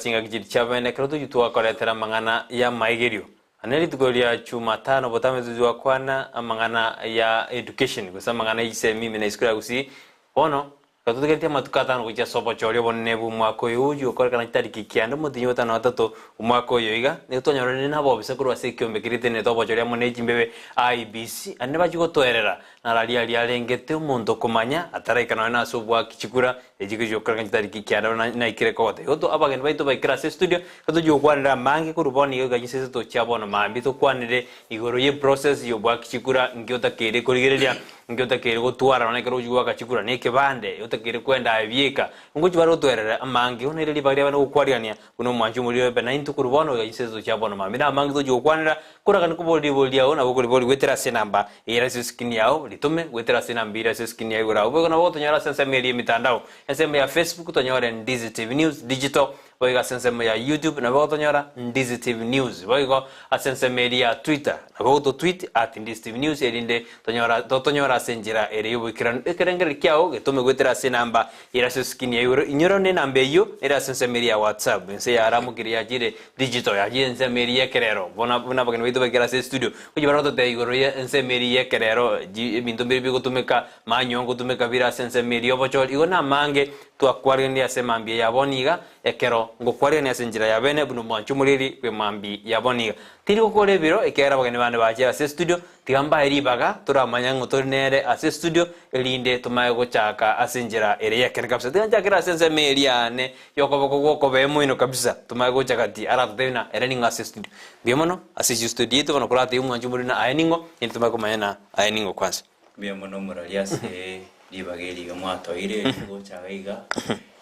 chingaki chiria chia bene ekero tochia twakoretera amang'ana y'amaigerio. Ane rituko ria Chumatano botambe tochia twakwana amang'ana ya education gose amang'ana ya chisemi ime na isiko ya Gusii. Bono Ekero totegereti amatuko atano gochia ase obochori obonene bw'omwaka oyo ogochia gokorekana chitariki kianda omotienyi o gatano na gatato omwaka oyo iga, nigo twanyorire nabobisa korwa ase ekiombe keria getenenerete obochori amo ne chimbebe IEBC, aria nibachia gotoerera, naro aria aria arengete omonto komanya ataraika nonya nase oboaki chikura echi gochia gokorekana chitariki kianda buna naikire kogotebia. Igo to abageni baito baikire ase estudio, ekero tochia gokwanera amange korwa bono iga goika chinsa isato chia bono mambia tokwanere igoro ye process y'oboaki chikura nki otakeire korigereria Inki otakeire gotwara nonya ekero ogochia goaka chikura na ekebande, otakeire kwenda aye bieka? Ngochia bare gotwerera amange, bono ere ribaga riabana gokwarigania buna omwanchi omoriri obe naintwe korwa bono goika chinsa chiaito chia bono mambia. Na amange togochia gokwanera, koraganie koboria ribori riao nabo okoribori goetera ase enamba ere ase escreen yao, ritome goetera ase enamba ere ase escreen yao igoro abwo. Boigo nabo ogotonyora ase ensemo eria y'emitandao, ensemo ya Facebook tonyore Ndizi TV News Digital, Boigo ase ensemo ya YouTube nabo ogotonyora Ndizi TV News. Boigo ase ensemo eria ya Twitter nabo ogototweet at Ndizi TV News erinde tonyora totonyore ase enchera ere y'oboikeranu. Ekerengererio kiao getome goetera ase enamba ere ase escreen ya igoro. Inyora onde enamba eyio ere ase ensemo eria ya WhatsApp. Ense yaramokire yachire digital yachire ensemo eria y'ekerero. Bono buna abageni baito baikire ase estudio gochia bare gototebia igoro ye ensemo eria y'ekerero ji ebinto mbire bigotumeka manyoo ngotumeka bire ase ensemo eria y'obochori. Igo namange Twakwarigania ase emambia ya bono iga, ekero ngokwarigania ase enchera ya bene buna omwanchi omoriri bw'emambia ya bono iga. Tindi gokora ebiro, ekiagera abageni bande bachire ase estudio, tiga mbae ribaga toramanye ng'o tore nere ase estudio, erinde tomanye gochaka ase enchera ere y'ekeene kabisa. Tiga nchakere ase ensemo eria yane y'okoboko gw'okobee moino kabisa, tomanye gocha gati aratotebie ng'a ere ning'o ase estudio. Mbuya mono ase chistudio yaito bono koratebie omwanchi omoriri ng'a aye ning'o, erinde tomanye komanya ng'a aye ning'o kwansa. Mbuya mono omorori ase ribaga eri iga mwatoeire erinde gocha iga iga,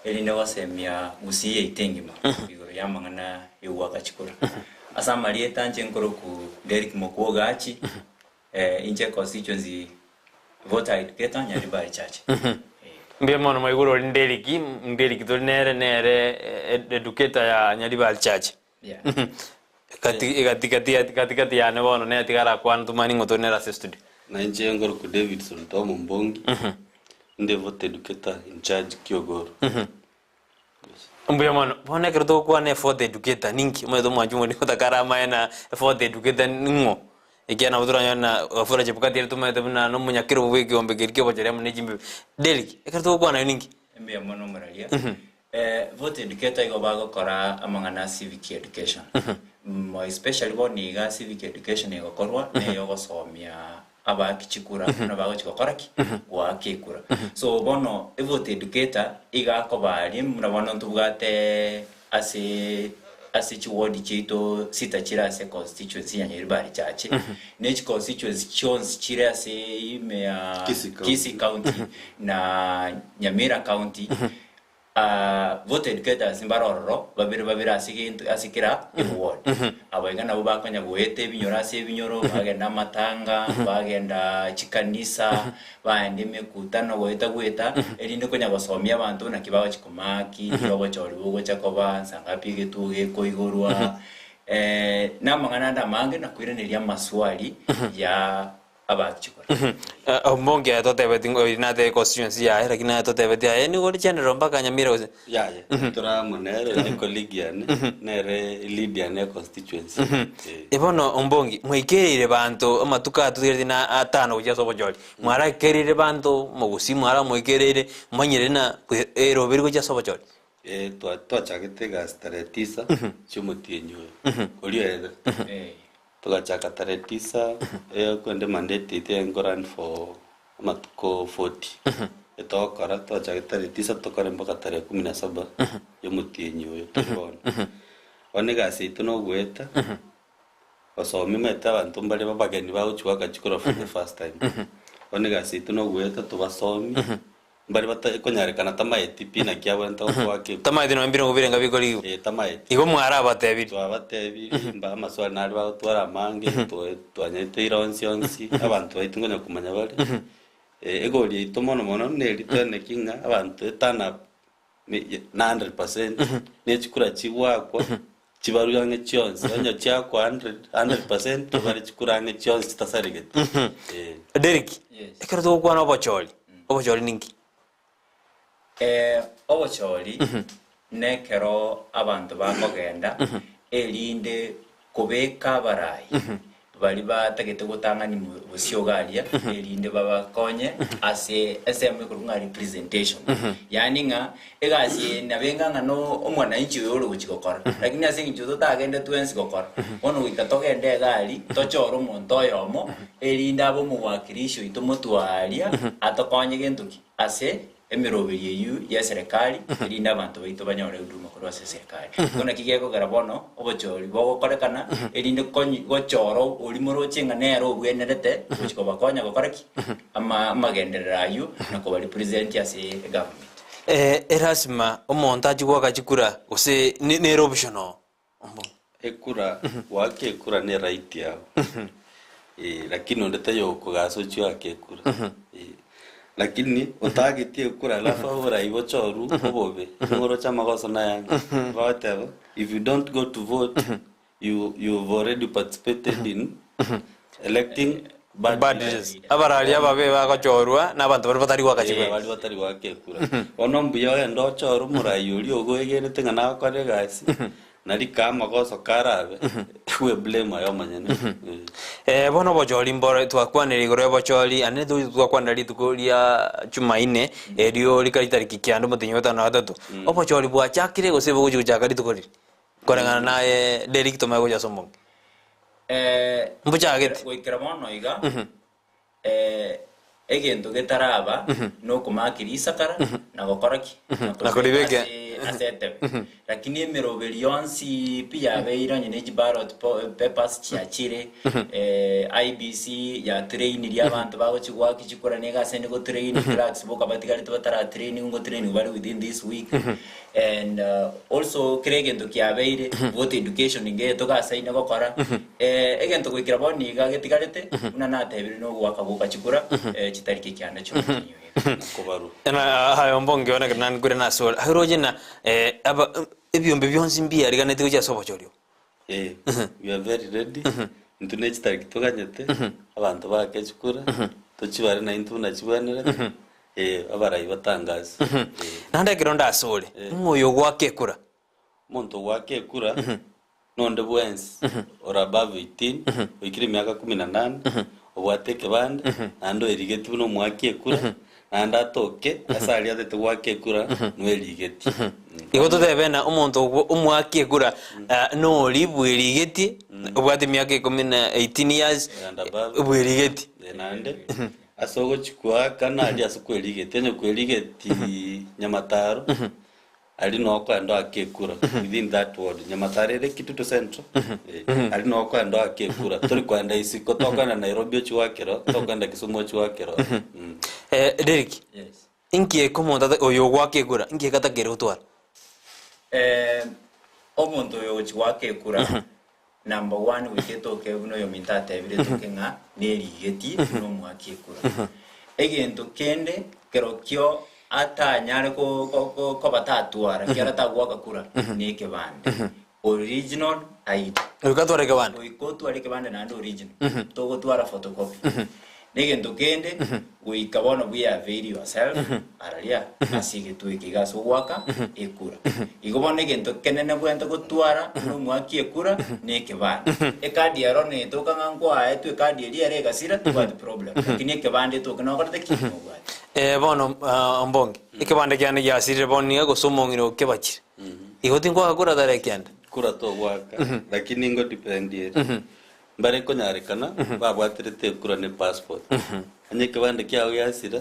erinde gosemia Gusii yaito engima igoro y'amang'ana y'ogoaka chikura. Ase amarieta inche nkoroku Derrick Mokua Ogachi, inche constituency voter educator Nyaribari Church. Mbuya mono mwaigure ori Derrick, Derrick tori nere nere educator ya Nyaribari Church. Gati gati gati gati yane bono nere tiga arakwane tomanye ning'o tore nere ase estudio. Na inche ngoroku Davidson Tom Mbongi, inde voter educator in charge Kiogoro. Mbuya mono. Bono ekero togokwana evoter educator ninki? Omanyete omwanchi omoriri otakare amaene na evoter educator ning'o? Ekiagera nabo toranyore na Wafula Chebukati ere tomanyete buna nomonyakerogo bw'ekeombe keria ki'obochori amo ne chimbibe. Derrick, ekero togokwana aye ninki? Mbuya mono omoraria. Vote educator igo bagokora amang'ana a civic education. More especially bono iga civic education egokorwa neye ogosomia abaaki chikura buna bagochi gokora ki? Goaka ekura. So bono evote educator iga akobaria buna bono ntobwate ase ase chiward chiaito sita chire ase constituency ya Nyaribari Chache, ne chiconstituency chionsi chire ase ime ya Kisii County. Kisii County na Nyamira County. Voter educators mbare ororo babere babere ase egento ase kera eward. Aba iga nabo bakonya goeta ebinyoro ase ebinyoro, bagenda amatanga, bagenda chikanisa, bagenda emekutano goeta goeta, erinde konya gosomia abanto naki bagochi komaki, nki obochori bogocha koba, nsa ngapi egetuo gekoigorwa, na amang'ana ande amange na koiraneria amaswali ya abachikora. Omonge aye totebeti ng'a oria natebe constituency yaye lakini aye totebeti aye nigo ore general mpaka Nyamira gose. Yaya, tore amo nere, ne colleague yane, nere lead yane ya constituency. Eh. Bono ombongi, mwaikereire banto amatuko aya totigareti na atano gochia ase obochori, mwaraikereire banto mogusii mwaramoikereire, manyire na eroberi gochia ase obochori? Eh, twa- twachagete egasi tarehe tisa chiomotienyi oyo, oria oerete. Eh. Togachaka tarehe tisa, ekwende mandate yaito yarenge ko run for amatuko 40. Etogokora twachake tarehe tisa tokore mpaka tarehe kumi na saba yomotienyi oyo tore bono. Bono egasi yaito nogoeta, gosomia omanyete abanto mbare abageni bagochi goaka chikura for the first time. Bono egasi yaito nogoeta tobasomie. Mbare batakonyarekana tamaeti pi naki abwenerete gokoa kegwe. Tamaeti nonya mbirongo birenga bikorigwa. Eh, tamaeti. Igo mwarabatebirie. Twabatebirie mba amaswali nare bagotwara amange, twa- twanyete ira onsi onsi, abanto baito nkonya komanya bare. Eh, egori yaito mono mono neri toeneki ng'a abanto eturn up ne- ye- na 100%, ne chikura chigoakwa, chibarwe ang'e chionsi, onye chiakwa 100, 100%, tobare chikura ang'e chionsi chitasaregeti. Eh. Derrick, Yes. ekero togokwana obochori, obochori ninki? Obochori. Nekero abanto bakogenda, erinde kobeka abarai baria batagete gotang'ani bosio iga aria, erinde babakonye ase ensemo ekorokwa ng'a representation. Yaani ng'a egasi eye nabo enga ng'a no omwananchi oyo ore gochia gokora, lakini ase eng'encho totagende twensi gokora, bono goika togende iga aria, tochore omonto oyomo, erinde abe omowakilishi oito motwe aria, atokonye gento ki? Ase emeroberio eyio y'eserekari, erinde abanto baito banyore huduma korwa ase eserekari. Igo naki gekogera bono obochori bogokorekana, erinde konyi gochora oria moroche ng'a nere obwenerete gochia kobakonya gokora ki? Ama amagenderero ayio na koba represent ase egovernment. Erasima omonto achie goaka chikura gose ne nere option oo? Ekura, goaka ekura ne right yao. Eh, lakini onde taiyo okogasa ochie oake ekura. Eh, lakini otagetie ekura alafu oborai bochorwe obobe, nigo oroche amagoso naye ang'e. Bagoteba, if you don't go to vote, you you've already participated in electing bad Bad leaders. leaders. Abarari ababe bagochorwa na abanto baria batari goaka Eh, chikura. baria batari goaka ekura. Bono mbuya ogende ochore omorai oria ogoegenete ng'a nagokore egasi, nari kaa amagoso karabe, bwe blame aye omonyene. Eh. Eh, bono obochori mboro twakwanire igoro y'obochori ande togocha twakwanera rituko ria Jumaine erio rikari tariki kianda omotienyi wa gatano na gatato. Obochori bwachakire gose bogochi gochaka rituko riria? Koreng'ana naye Derrick tomanye gocha ase omonge. Eh, Mbochagete. goikera bono iga, eh, egento getaraba nokomaka risakara na gokora ki? Na koribeka. Ase ase etebe. Lakini emeroberi yonsi pi yabeire onye ne chiballot papers chiachire, eh, IEBC yatrainirie abanto bagochi goaka chikura nigo ase ende gotrain clerks boka batigarete bataratrainiwa ngotrainiwa bare within this week. And also kera egento kiabeire, voter education niga togasaine gokora, egento goikera bono niga getigarete, buna natebire na ogoaka goka chikura, chitariki ekianda chi'omotienyi oyo iga. Kobarwa. Na aye ombonge one ekero nankure nasore, aye oroche ng'a aba ebiombe bionsi mbiariganeti gochia ase obochori obo. Eh, we are very ready. Intwe ne chitariki toganyete, abanto baake chikura, tochibare naintwe buna chibwenerete, eh, abarai batangase. Eh. Naende ekero ndasore, ng'o oyo ogoaka ekura? Omonto ogoaka ekura, nonde bwensi ore above 18, oikire emiaka kumi na nane, obwate ekebande, naende oerigetie buna omoaki ekura, naende atoke ase aria atete goaka ekura, noerigetie. Igo totebe ng'a omonto omoaki ekura nori bwerigetie, obwate emiaka ikomi na 18 years, And above. bwerigetie. Eh, naende ase ogochia koaka naria ase kwerigeti, onye kwerigeti nyamataro, aria noo okoenda oake ekura within that ward. Nyamataro ere Kitutu Central, eh, aria noo okoenda oake ekura, tori koenda isiko, tokoenda Nairobi ochie goakera oo, tokoenda Kisumu ochie goakera oo. Eh, Derrick, Yes. inki eke omonto ata oyo ogoaka ekura, inki eke atakere gotwara? Eh, omonto oyo ogochia goaka ekura, Number one goika etoke buna oyominto atebire etoke ng'a nerigetie buna omoaki ekura. Egento kende kerokio atanyare ko- ko- ko- koba tatwara ekiagera tagoaka kura na ekebande. Original ID. Goika atware ekebande. Goika otware ekebande naende original. Togotwara photocopy. Na egento kende goika bono bwe avail yourself araria ase egetuo eke iga ase ogoaka ekura. Igo bono egento ekenene bwente gotwara buna omwaki ekura na ekebande. Ekadi ero netoka ng'a nkwaetwe ekadi eria ere egasira tobwati problem lakini ekebande etoke nokorete ki? Nobwate. Eh, bono ombonge, ekebande kiane giasirire bono niga gose omong'ina okebachire. Igo tinkoaka kura tari ekianda. Kura togoaka, lakini ingo depend ere. Mbare konyarekana babwaterete ekura ne passport. Onye ekebande kiago giasira,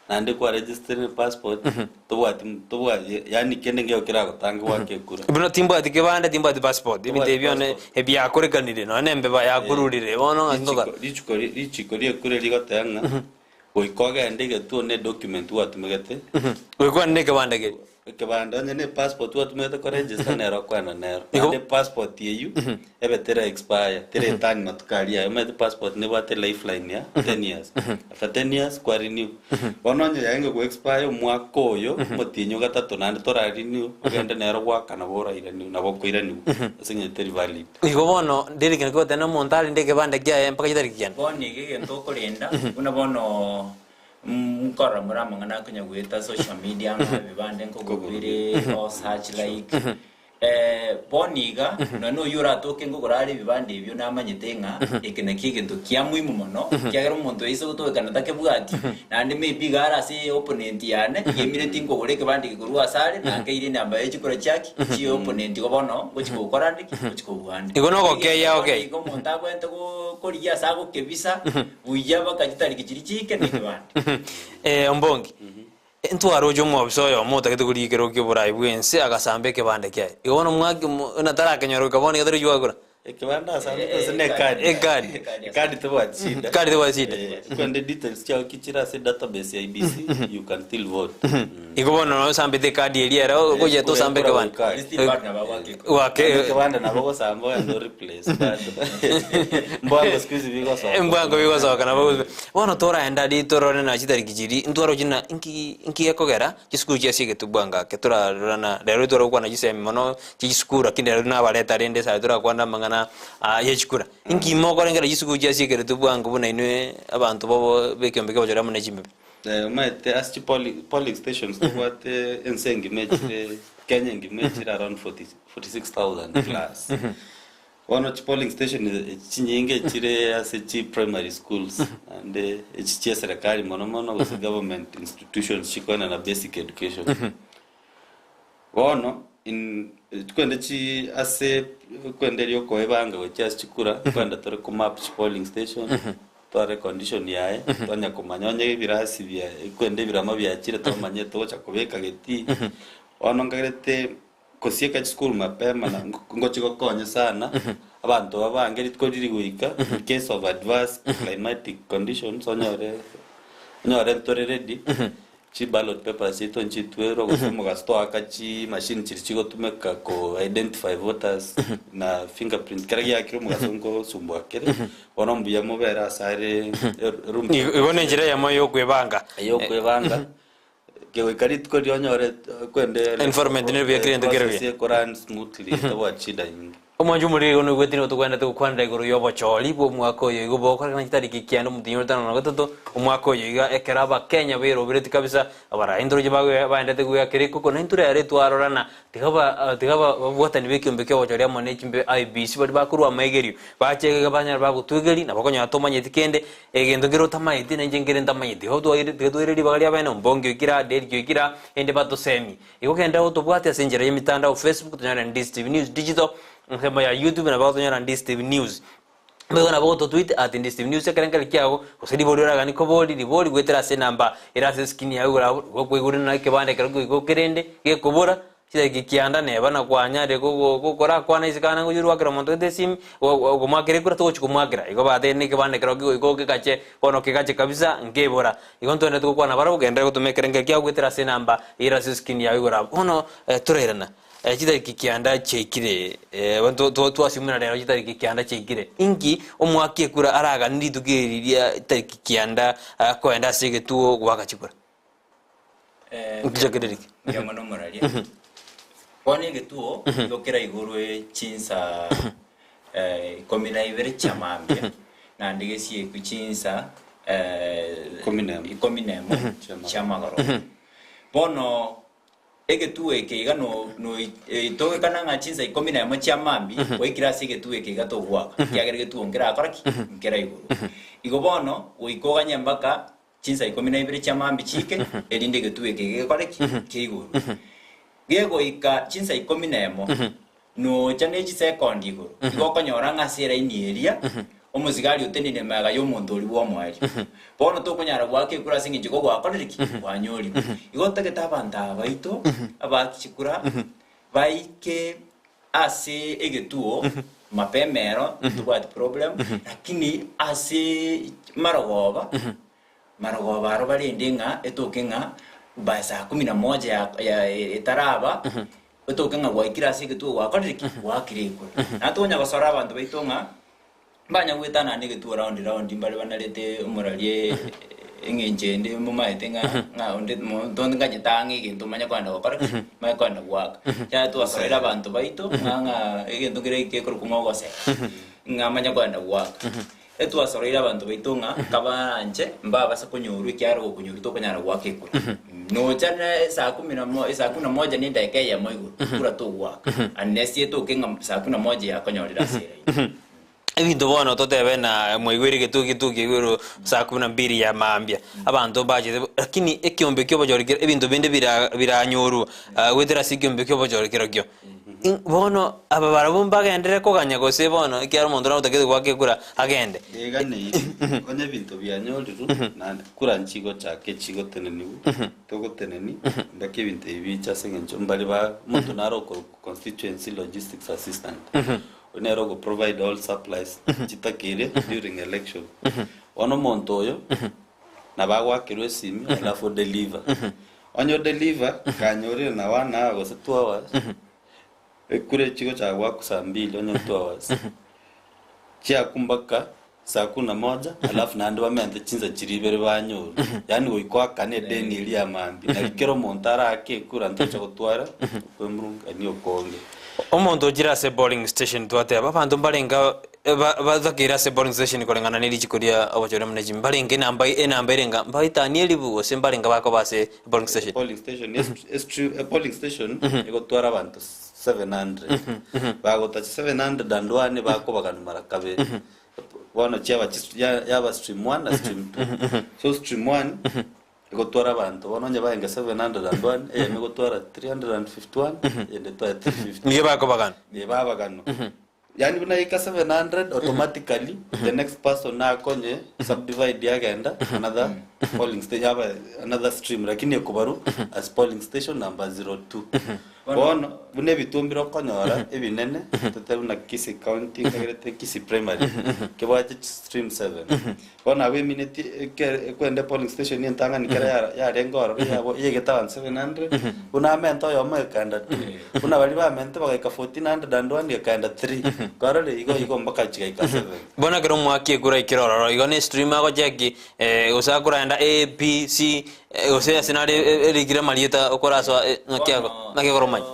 naende kwa register ne passport, tobwati tobwati yaani kende nkeiyo keragotange goaka ekura. Buna timbwati kebande, timbwati passport, ebinto Tobwati ebi one passport. ebiakorekanire, nonya na embeba yakururire, bono ng'aki ngokora? Richiko richiko richiko ria ekura rigoteba ng'a goika ogende egetuo ne edocument gwatumegete, Goika ogende na ekebande keria. Ekebande onye ne passport gwatumegete ko register nero okoenda nero. Igo- Naende passport eywo ebe tera expire, tera return matuko aria aye. Omanyete passport nebwate lifeline ya 10 years. After 10 years kwa renew. Bono onye yarenge go expire omwaka oyo, omotienyi ogatato naende tora renew, ogende nero goaka nabo orairanew, nabo okoiranigwa ase eng'encho teri valid. Igo bono Derrick naki ogoteba na omonto arende ekebande kiaye mpaka chitariki kianda. Bono iga egento okorenda, buna bono. Nkorora more amang'ana akonya goeta social media ng'a ebibande nkogorwa bire o such like. Bono iga, nonya na oyio oratoke nkogora are ebibande ebio namanyete ng'a eke nakio egento kia muhimu mono, ekiagera omonto oyo ase gotogekana takebwati, naende maybe iga are ase opponent yane, iga emireti nkogora ekebande eke korwa ase are, nakeire enamba ye chikura chiaki, chia opponent igo bono, ngochi gokora ande ki? Ngochi kobua ande. Igo nogokeia Bono okei. iga omonto abwenerete go korigia ase agokebisa, buya baka chitariki chiria chiike na ekebande. Ombongi, Ntwaroche omwabisa oyomo otagete korigia ekerogo ki'oboraai bw'ense, agasamba ekebande kiaye. Igo bono omwaki omo buna tarakenyora goika bono iga tari gochia Ekebande asambete gose ne ekadi? Ekadi. Ekadi tebwati shida. Ekadi tebwati shida. Kwende details chiao ki chire ase database ya IEBC, you can still vote. Igo bono nonye osambete ekadi eria ere ogochiete osambe ekebande. Still bado nabo agoaka ekura. Goaka Naende ekebande nabo ogosamba ogende o replace bado. Mbwango siku hizi bigosoka. Mbwango bigosoka nabo Bono toraende aria torore na chitariki chiria, ntwaroche ng'a inki inki gekogera chisukuru chiasie egetubwa ngake torarora na rero tware gokwana chisemi mono chia chisukuru lakini rero nabareta rende esaye torakwane amang'ana ye chikura. Inki mokorengera chisukuru chiasie ekeretu bwango buna inwe abanto bobo ba ekeombe kia obochori amo ne chimbe? Omanyete ase chi polling polling stations tobwate ense engima echire Kenya engima echire around 40 46,000 plus. Bono chi polling station chinyinge chire ase chi primary schools naende echi chia eserekari mono mono gose government institutions chikoenana basic education. Bono in twende chi ase kwende erio okoebanga gochia ase chikura kwenda tore ko map chi polling station tware condition yaye twanya komanya onye ebirasi bia kwende ebirama biachire twamanyete togocha kobeka getii. Bono nkagerete Gosieka chisukuru mapema na ngochi gokonye sana abanto babange rituko riri goika in case of adverse climatic conditions onyore onyore ntore ready chi ballot papers chiaito nchitwerwe gose omogaso twaaka chi machine chiria chigotumeka ko identify voters na fingerprint kera giakire omogaso nkosumbua kere bono mbuya mobere ase are room Igo nenchera eyemo yokwebanga. Eyokwebanga. Kegoika rituko riria onyore kwende Environment nere buya kera egento kere buya. process ekorun smoothly etabwati shida nyinge. Omwancho omoriri igo noigwete nigo togwenerete gokwanera igoro y'obochori bw'omwaka oyo igo bokorekana chitariki kianda omotienyi o gatano na gatato omwaka oyo iga ekero abakenya beroberetie kabisa abarai ntoroche bagoe baendete goeakera ekoko na intwe rero twarorana tiga ba tiga ba babwatani b'ekiombe ki'obochori amo ne chimbe IEBC baria bakorwa amaigerio bache iga banyare bagotwegeria nabo okonyora tomanyeti kende Egento nkere otamaeti, na inche nkere ntamanyeti. Igo twaire tiga toire ribaga ri'abeene, ombonge oikire aa, Deriki oikire aa, erinde batosemie. Igo genda otobwate ase enchera y'emitandao, Facebook, tonyore Ndisi TV News Digital, ensemo ya YouTube nabo gotonyora Ndisi TV News. Boigo nabo gototweet at Ndisi TV News ekerengerio kiago, gose ribori oraganie kobori, ribori goetera ase enamba ere ase escreen yago igoro abwo, igo okwaigure na ekebande ekero goika okerende, gekobora, Chidaeka kianda neba na kwanyarire korakwana isiko ane ngochia goakera omonto gete esimi, okomoakera ekura togochia komoakera. Igo batebire na ekebande ekero kegoika okegache, bono okegache kabisa nkebora. Igo ntwenerete gokwana barabwo genderera gotoma ekerengerio kiao goetera ase enamba ere ase escreen yao igoro abwo. Bono torairana, chitariki kianda chiaikire twasiumera rero chitariki kianda chiaikire. Inki omoaki ekura araganie rituko eri ria tariki kianda koenda ase egetuo goaka chikura? Nkichakerereke. Mbuya mono omoraria. Bono egetuo nigo keraigorwe chinsa ikomi na ibere chia mambia, naende gesiekwe chinsa Ikomi na emo. ikomi na emo chia magoroba. Bono egetuo eke iga no no togekana ng'a chinsa ikomi na emo chia mambia gwaikire ase egetuo eke iga togoaka, ekiagera egetuo nkerakora ki? Nkeraigorwe. Igo bono goika oganye mpaka Chinsa ikomi na ibere chia mambia chiike, erinde egetuba eke gekore ki? Keigorwe. Gegoika chinsa ikomi na emo, nocha ne chisekondi igoro, igo okonyora ng'a ase eraini eria, omosigari otenenire magega y'omonto oria bw'omoerio. Bono tokonyara goaka ekura ase eng'encho igo gwakorire ki? Kwanyorigwe. Igo otagete abanto aba baito, abaaki chikura, baike ase egetuo mapema ero ntobwati problem lakini ase marogoba marogoba aro barende ng'a etoke ng'a by saa kumi na moja ya ya etaraba etoke ng'a gwaikire ase egetuo gwakorire ki? Gwakire ekura. Naende tokonya gosora abanto baito ng'a Mbanya goetanana negetuo round round mbare banarete omoraria eng'encho ende momaete ng'a ng'a onde monto onde nganyete ang'e egento manye kogenda gokora ki? Manye kogenda goaka. Ekiagera twasoire abanto baito ng'a ng'a egento kere gekorokwa ng'a ogoseka, ng'a manye kogenda goaka. Etwasoroire abanto baito ng'a kabaranche mbabase konyorwa ekiagera gokonyorwa tokonyara goaka ekura. Nocha ne saa kumi na mo saa kumi na moja na edageka eyemo igoro, ekura togoaka. Unless etoke ng'a saa kumi na moja yakonyorire ase eraini. Ebinto bono totebe na mwaigwere egetuo egetuo kiaigwerwe saa kumi na mbili ya mambia, abanto mbachete lakini ekiombe kia obochori kere ebinto binde bira biranyorwa goetera ase ekiombe kia obochori kerokio. Bono aba barabwo mbagenderere koganya gose bono ekiagera omonto nagotagete goaka ekura agende. Eganeiri, onye ebinto bianyorirwe, naende kura nchigochaka echigotenenigwa, togoteneni, mpaka ebinto ebi biche ase eng'encho mbare ba omonto nare okorokwa constituency logistics assistant, oyio nere ogo provide all supplies chitakeire during election. Bono omonto oyo, nabo agoakerwa esimi alafu odeliver. Onye odeliver, kanyorire na one hour gose 2 hours, ekure chigochaka goakwa saa mbili onye 2 hours, chiakwa mpaka saa kumi na moja alafu naende bamente chinsa chiria ibere banyorwa. Yaani goika oakane edeni eria ya mambia, nari kera omonto arake ekura ntocha gotwara okwemurungania okonge. Omonto ochire ase polling station twateba abanto mbarenge batakeire ase polling station koreng'ana ne richiko ria obochori amo ne chimi mbarenge enamba enamba ere enga mbaetanie elifu gose mbarenge bakoba ase polling station. Polling station polling station egotwara abanto 700 bagotacha 701 bakobagana mara kabere bono chiaba yaba stream 1 na stream 2. So stream 1 egotwara abanto bono onye baenge 701, eyemo egotwara 351, eyende etware 350. Nigo bakobagana. Ne babaganwa, yaani buna yaika 700, automatically the next person nakonye subdivide yagenda another polling station, yaba another stream, lakini ekobaru as polling station number 02. Bono buna ebitumbire okonyora ebinene tote buna Kisii County nkagerete Kisii Primary kebwate stream 7. Bono abwo emineti ekwenda polling station entang'ani kera yarenge ororo yabo yegete abantu 700, buna amente oyomo ekaenda 2, buna baria bamente bagaika 1401 ekaenda 3, kwarorire igo igo mpaka chigaika 7. Bono ekero omwaki ekura aikire ororo, igo ne stream agocheki gose akoraenda A, B, C, gose ase nare erikire amarieta okorasoa ng'aki ago ng'aki akoromanya.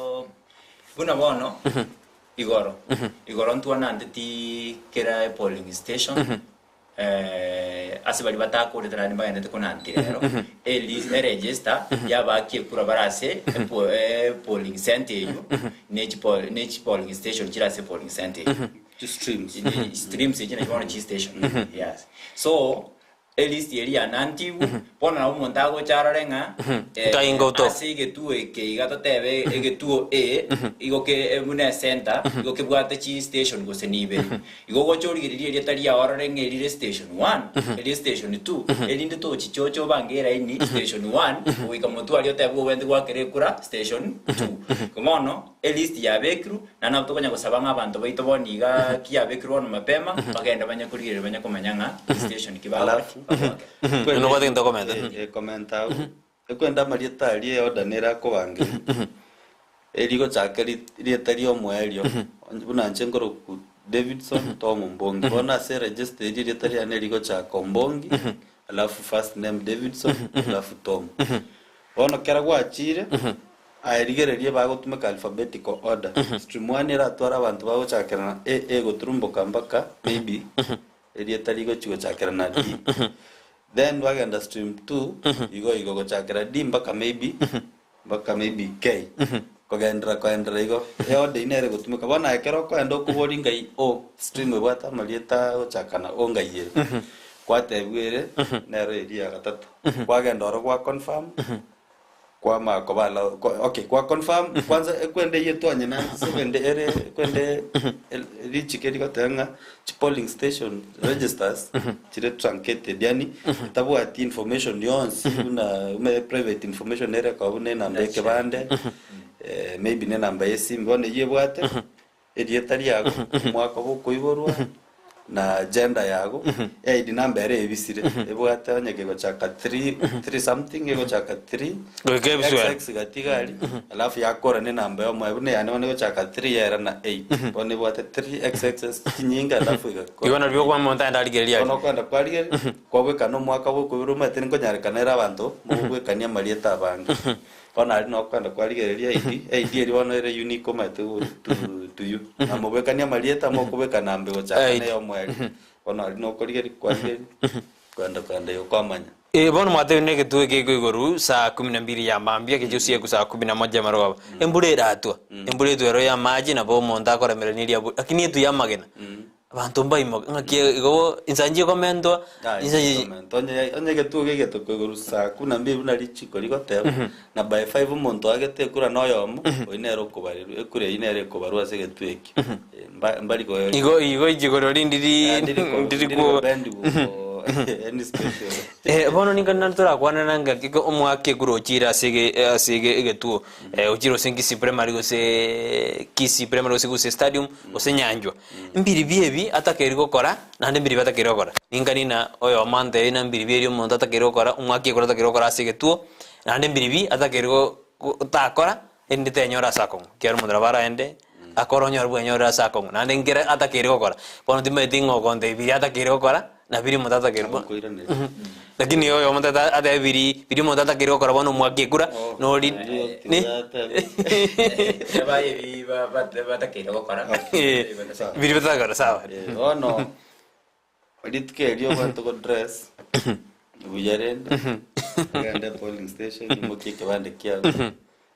Buna bono igoro igoro ntwananteti kera polling station ase baria batakorete naende mbagenderete konanti rero eregister yabakia ekura bare ase polling center eywo ne chipolling station chire ase polling center eywo. Streams. Streams echi nachi bono chistation, yes. So elist eri yanantigwe bono nabo omonto agocha arore ng'a Nkainga oto. Ase egetuo eke iga totebe egetuo A igo ke buna ecenter igo kebwate chistation gose nibere, igo ogocha origereria erieta riao orore ng'a erire station 1, erire station 2, erinde tochichocha obange eraini station 1 goika motwe aria otebe obwente gwakera ekura station 2. Igo bono elist yabekirwe na nabo tokonya gosaba ng'a abanto baito bono iga ki yabekirwe bono mapema bagende banye korigereria banye komanya ng'a station ki bagokora Alafu bagwakera. Nobwate gento okomenta? Ekomenta agwo ekwenda amarieta aria eorder nere akobangera erigochaka rieta ria omoerio, buna inche nkoroku Davidson Tom Ombongi. Bono ase eregister eria erieta riane erigochaka Ombongi, alafu first name Davidson, alafu Tom. Bono kera gwachire aye rigereria bagotumeka alphabetical order. Stream 1 eratwara abanto bagochakera na A A goturumboka mpaka maybe erieta rigochi gochakera na D. Then bagenda stream 2 igo igo gochakera D mpaka maybe K, kogendera koendera igo eorder nere gotumeka. Bono ekero okoenda okobori ngai o stream ebwate amarieta gochaka na O ngai ere, kwatebwa nero eri ya gatato, kwagenda oro gwa confirm kwama kobala okay, kwa confirm kwanza ekwende yetwanye na sekwende ere ekwende richike rigoteba ng'a polling station registers chire truncated, yani tabwati information yonsi buna ume private information ere kwa buna enamba ekebande, maybe ne namba y'esimu. Bono eyio ebwate erieta riago, omwaka bokoiborwa na gender yago, ID number ere ebisire ebwate onye kegochaka 3 3 something, egochaka 3 Goika ebiswera. XX gatigari, alafu yakora ne namba yomoe buna yane bono egochaka 3 yera na 8, bono ebwate 3 xxs chinyinga alafu igakora. Igo nabio okwa omonto aende arigereria Bono okwenda kwarigeri kwabwekana omwaka bwokoibora, omanyete nkonyarekana ere abanto mobwekania amarieta abange. Bono aria nokwenda kwarigereria ID eri bono ere unique, omanyete to you, na mobwekania amarieta mokobweka namba egochaka ID. na eyomweri. Bono aria nokorigeria kwarigeria, kwenda kwenda igo kwamanya. Eh, bono mwatebire na egetuo eke iko igoro saa kumi na mbili ya mambia geche usiku saa kumi na moja marogoba. Embura eratwa, embura etwa ero ya amache nabo omonto akoremerania riabu, lakini etwa ya amagena, abanto mbaimoke ng'aki igo insa nchikomentwa, insa nchi Onye onye egetuo gegetokwa igoro saa kumi na mbili buna richiko rigoteba, na by five omonto oagete ekura na oyomo, oyio nere okobarerwa, ekura eyio nere ekobarwa ase egetuo ekio. Eh, mba- mbari koe- Igo igo ijigoro rindiri Ah, ndiriko- ndiri ndiriko ku bend go- any special. Eh, bono ninga nari torakwanera ngaki ko omwaka ekura ochire ase ege ase ege egetuo eh, ochire ase Kisii Primary gose Kisii Primary gose gose stadium gose Nyanchwa. Mbiri biebi atakeire gokora naende mbiri batakeire gokora. Ninga nina oyomo antebie na mbiri bieria omonto atakeire gokora omwaka ekura atakeire gokora ase egetuo naende mbiri bi atakeire go go takora Erinde tenyore ase akong'u, ekiagera omonto nabo araende akore onyore bwenyore ase akong'u, naende nkere atakeire gokora. Bono timanyeti ng'a ogontebia biria atakeire gokora, na biria omonto atakeire bo Nagokoiraneria. Lakini oyo omonto ata atebe biria biria omonto atakeire gokora bono omwake ekura, nori ne Ebaye ebi ba- ba- batakeire gokora. biria batakora sawa. Bono Rituko erio obwate go dress buya rende ogende polling station imokie ekebande kiago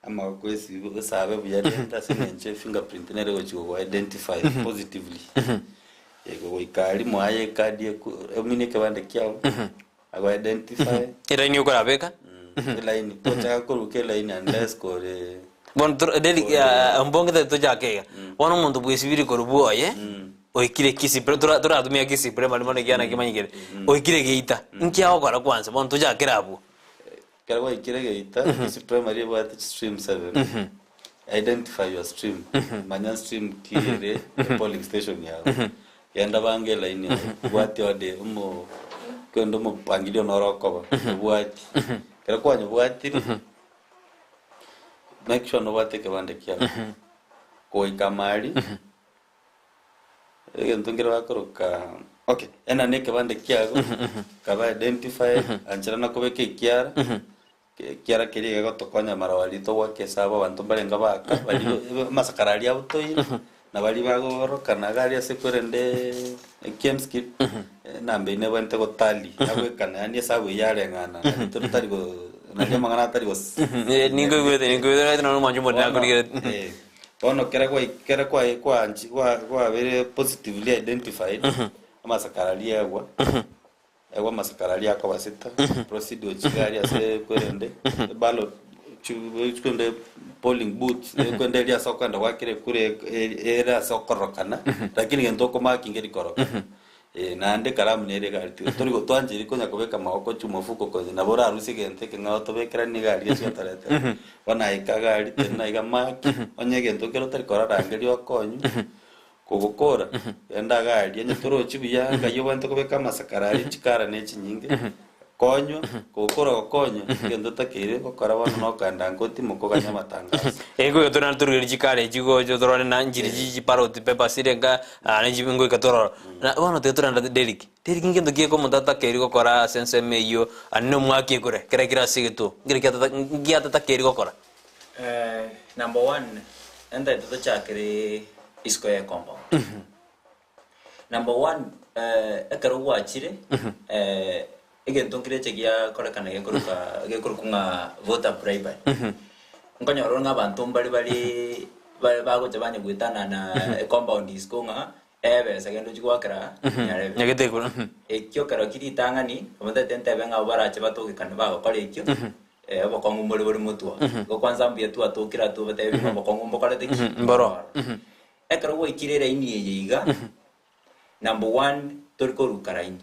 amagoko esibe osabe buya rende ase eng'encho efingerprint nere egochi gogo identify positively goika aria mwaye ecard eku omine ekebande kiago ago identify Elaini okorabeka. elaini tochaka koruka elaini unless kore Bono toro Derrick mbonge tari tochake iga. Bono omonto bwesibiri korwa bwoye, oikire Kisii pre tora toratumia Kisii Primary bono ekiagera naki kemanyekire, oikire Geita, nki agokora kwanza? Bono tochakere abwo. Ekero gwaikire Geita, Kisii Primary ebwate chistream seven. Identify your stream. Manya stream ki ere polling station yago. Genda bange elaini yago. Bwati ode omo kende omopangilio noro okoba. Obwati. Ekero kwanyebwatire, make sure nobwate ekebande kiago. Goika amari, egento nkere bakoroka okay, ena na ekebande kiago, kaba identified, anchera na kobeka ekiara, ekiara keria gegotokonya amaraba aria togoaka esabu abanto mbarenge baaka, baria amasakara aria abutoire, na baria bagorokana iga aria ase korende KIEMS enamba eyio nebwenerete gotally, yabwekana yaani esabu eyio yareng'ana, nario totari go nario amang'ana atari gos Ninkoigwete ninkoigwete naende nonye omwancho omonene Bono, akorigereti. bono kera gwai kera kwaye kwanchi kwa kwabeire positively identified, amasakara aria egwa, egwa amasakara aria akoba sita, proceed gochia aria ase kwerende, eballot chu kwende polling booth, kwende eria ase okogenda goakera ekura ere ase okororokana, lakini gento okomarkinga erikorokana. Eh, naende ekaramu nere egari ti tori gotwancheiri konya kobeka amagoko chimofuko konya nabo orarusie egento ekeng'ao otobekeranie egari gose otoretere. Bono aika egari tenena iga mark, onye egento nkere otari korora rangeria okonywe, kogokora, genda iga aria onye torochi buya ngai obwenerete kobeka amasakara aria chikara ne chinyinge, konywa, kogokora gokonywa, egento otakeire gokora bono nokogenda nka otimoke oganye amatangazo. Eye ngoika torande torugerie chikara echi gocha torore na nchiri chi chiparoti papers chire nka ah, ne chi ngoika tororo. Na bono tiga torende Derrick. Derrick ngento ki omonto atakeire gokora ase ensemo eyio aria na omwaka ekure kera kere ase egetuo, nkere ki atata nki atatakeire gokora? Number one, entaete tochakere isiko ye compound. Number one, ekero gwachire, egento nkereche giakorekana gekorokwa gekorokwa ng'a voter bribery. Nkonyora ore ng'a abanto mbare bare bare bagocha banya goetanana ecompound isiko ng'a ebesa genda ochie goakera nyarebe. Nyagete igoro. Ekio ekero ki ritang'ani, omotete ntebe ng'a abwo barache batogekane bagokora ekio, obokong'u mbore bore motwe. Igo kwanza mbuya twatokire aa tobatebi ng'a obokong'u mbokorete ki? Mboro. Ekero gwaikire eraini eye iga, number one tori koruka raini,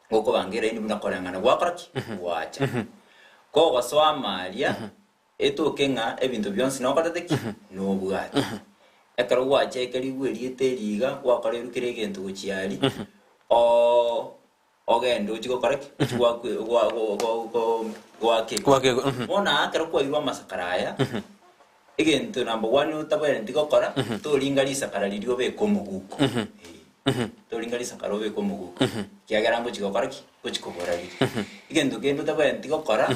gokobanga eraini buna koreng'ana gwakora ki? Gwacha. Kogosoa ama aria, etoke ng'a ebinto bionsi nokorete ki? Nobwate. Ekero gwachekerigwe erieta eri iga, gwakorerwe kera egento gochia aria, oo ogende ochie gokora ki? Ochie gwakwe gwa go go go goaka ekura. Goaka ekura, mhm. Bono aa ekero kwairwe amasakara aya, egento number one otabwenereti gokora, toringa risakara riria obeke omoguko. Eh, toringa risakara obeke omoguko, ekiagera ngochia gokora ki? Ngochia kobora rire. Egento kende otabwenereti gokora,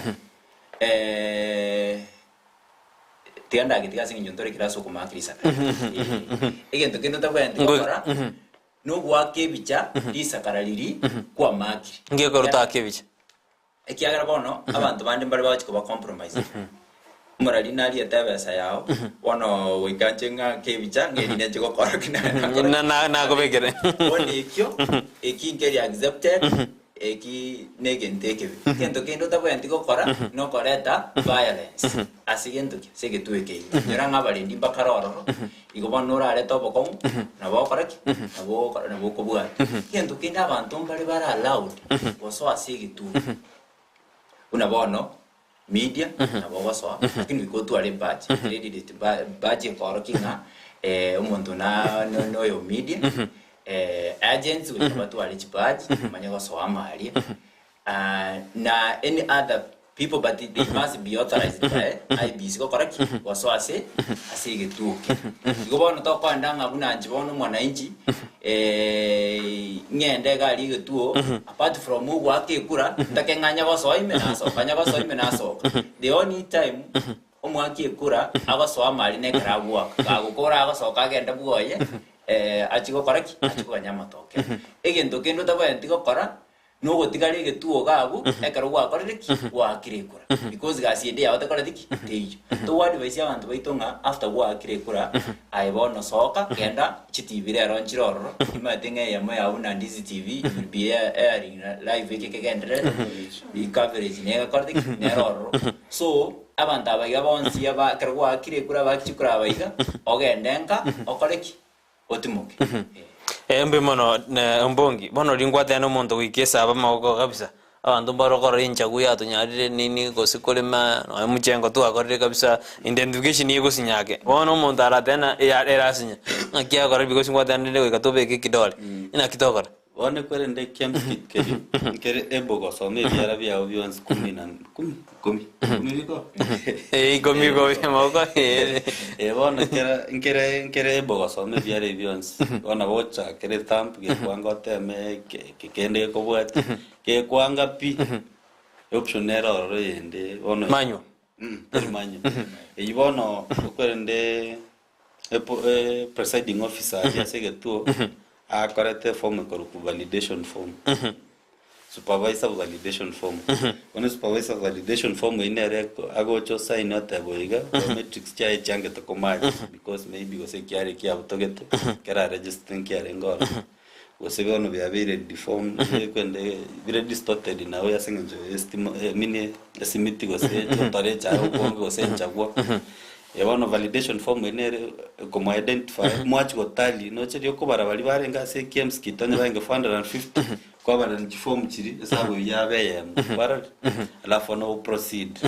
tiga ndagetiga ase eng'encho ntore kera ase okomaka risakara. Eh, egento kende otabwenereti Ngo- gokora. Nogoaka ebicha risakara riria kwamakire. Nki ekero otaake ebicha? Ekiagera bono abanto bande mbare bagochia koba compromised. Omorari nariete ebesa yao, bono goika nche ng'ake ebicha ng'a eri nenche gokora ki naye nakora Na- na- nakobekere. Bono ekio, eki nkeri accepted, eki negento ekebe. Egento kende otabwenereti gokora, nokoreta violence ase gento ki? Ase egetuo eke ime. Inyora ng'a abarendi mbakare ororo, igo bono norarete obokong'u, nabo ogokora ki? Nabo ogokora nabo okobwata. Egento kende abanto mbare bare allowed gosoa ase egetuo. Buna bono, media nabo ogosoa, lakini goika otware ebadge, accredited ba- badge ekoorokia ng'a omonto na no- noyo media, agents goika batware chibadge, bamanye gosoa amo aria. Na any other people but they must be authorized by IEBC gokora ki? Gosoa ase ase egetuo eke. Igo bono tokoenda ng'a buna inche bono omwananchi ng'ende iga aria egetuo apart from ogoaka ekura ntake ng'a anye gosoa ime nasoka anye gosoa ime nasoka. The only time omwaki ekura agosoa amo aria nekero agoaka, gagokora agosoka agende bwoye achie gokora ki? Achie koganya amatokeo. Egento kende otabwenereti gokora Nogotigara egetuo iga abwo, ekero gwakorire ki? Gwaakire ekura. Because gasi ende yao tekoreti ki? Teiyo. Togoadvise abanto baito ng'a after gwaakire ekura, aye bono soka, genda chitibi rero nchire ororo, nimanyete ng'a eyemo yabo buna Ndizi TV, you will be airing live eke kegendererete, coverage negekorete ki? Nere ororo. So, abanto aba iga bonsi aba ekero gwaakire ekura baki chikura aba iga, ogende nka, okore ki? Otimoke. Eh. Mbuya mono ombongi, bono riria ngwateba na omonto goika esaba amagoko kabisa, abanto mbare okorora enchagu yatonyarire nini gose korema nonya omochengo twakorire kabisa identification egosinya ake, bono omonto aratebe na erasinya, ng'aki agokora because ngwateba rende goika tobeke ekidole, naki togokora? Bono ekwerende ekiamskit keria nkere able gosoma ebiara biao bionsi kumi na kumi ikomi ikomi biko Eh, ikomi igo amagoko eh. Eh, bono kera nkere nkere able gosoma ebiara ebi bionsi bono nabo ochakere thumb gekwanga oteme ke- ke- kende gekobwatia gekwanga pi option nere ororo eyende bono Manual. Teri manual. Eywo bono okwerende Epo presiding officer aria ase egetuo akorete eform ekorokwa validation form, supervisor validation form. Bono supervisor validation form eyio nere eko agocha osaini oteba oyo iga biometrics chiaye chiangete komatch because maybe gose ekiare kiabutogete kera register nkiarenge ororo gose bono biabeire deformed ekwende bire distorted nawe ase eng'encho estima I mean esimiti gose chotore echaye okwonge gose enchagwa. Ee bono validation form eye nere ekomo identify mwachia gotally noche riria okobara baria barenge ase ekiemskit onye barenge 450 kwabarera chiform chiria esabu eyio yaba eyemo kwarorire alafu bono o proceed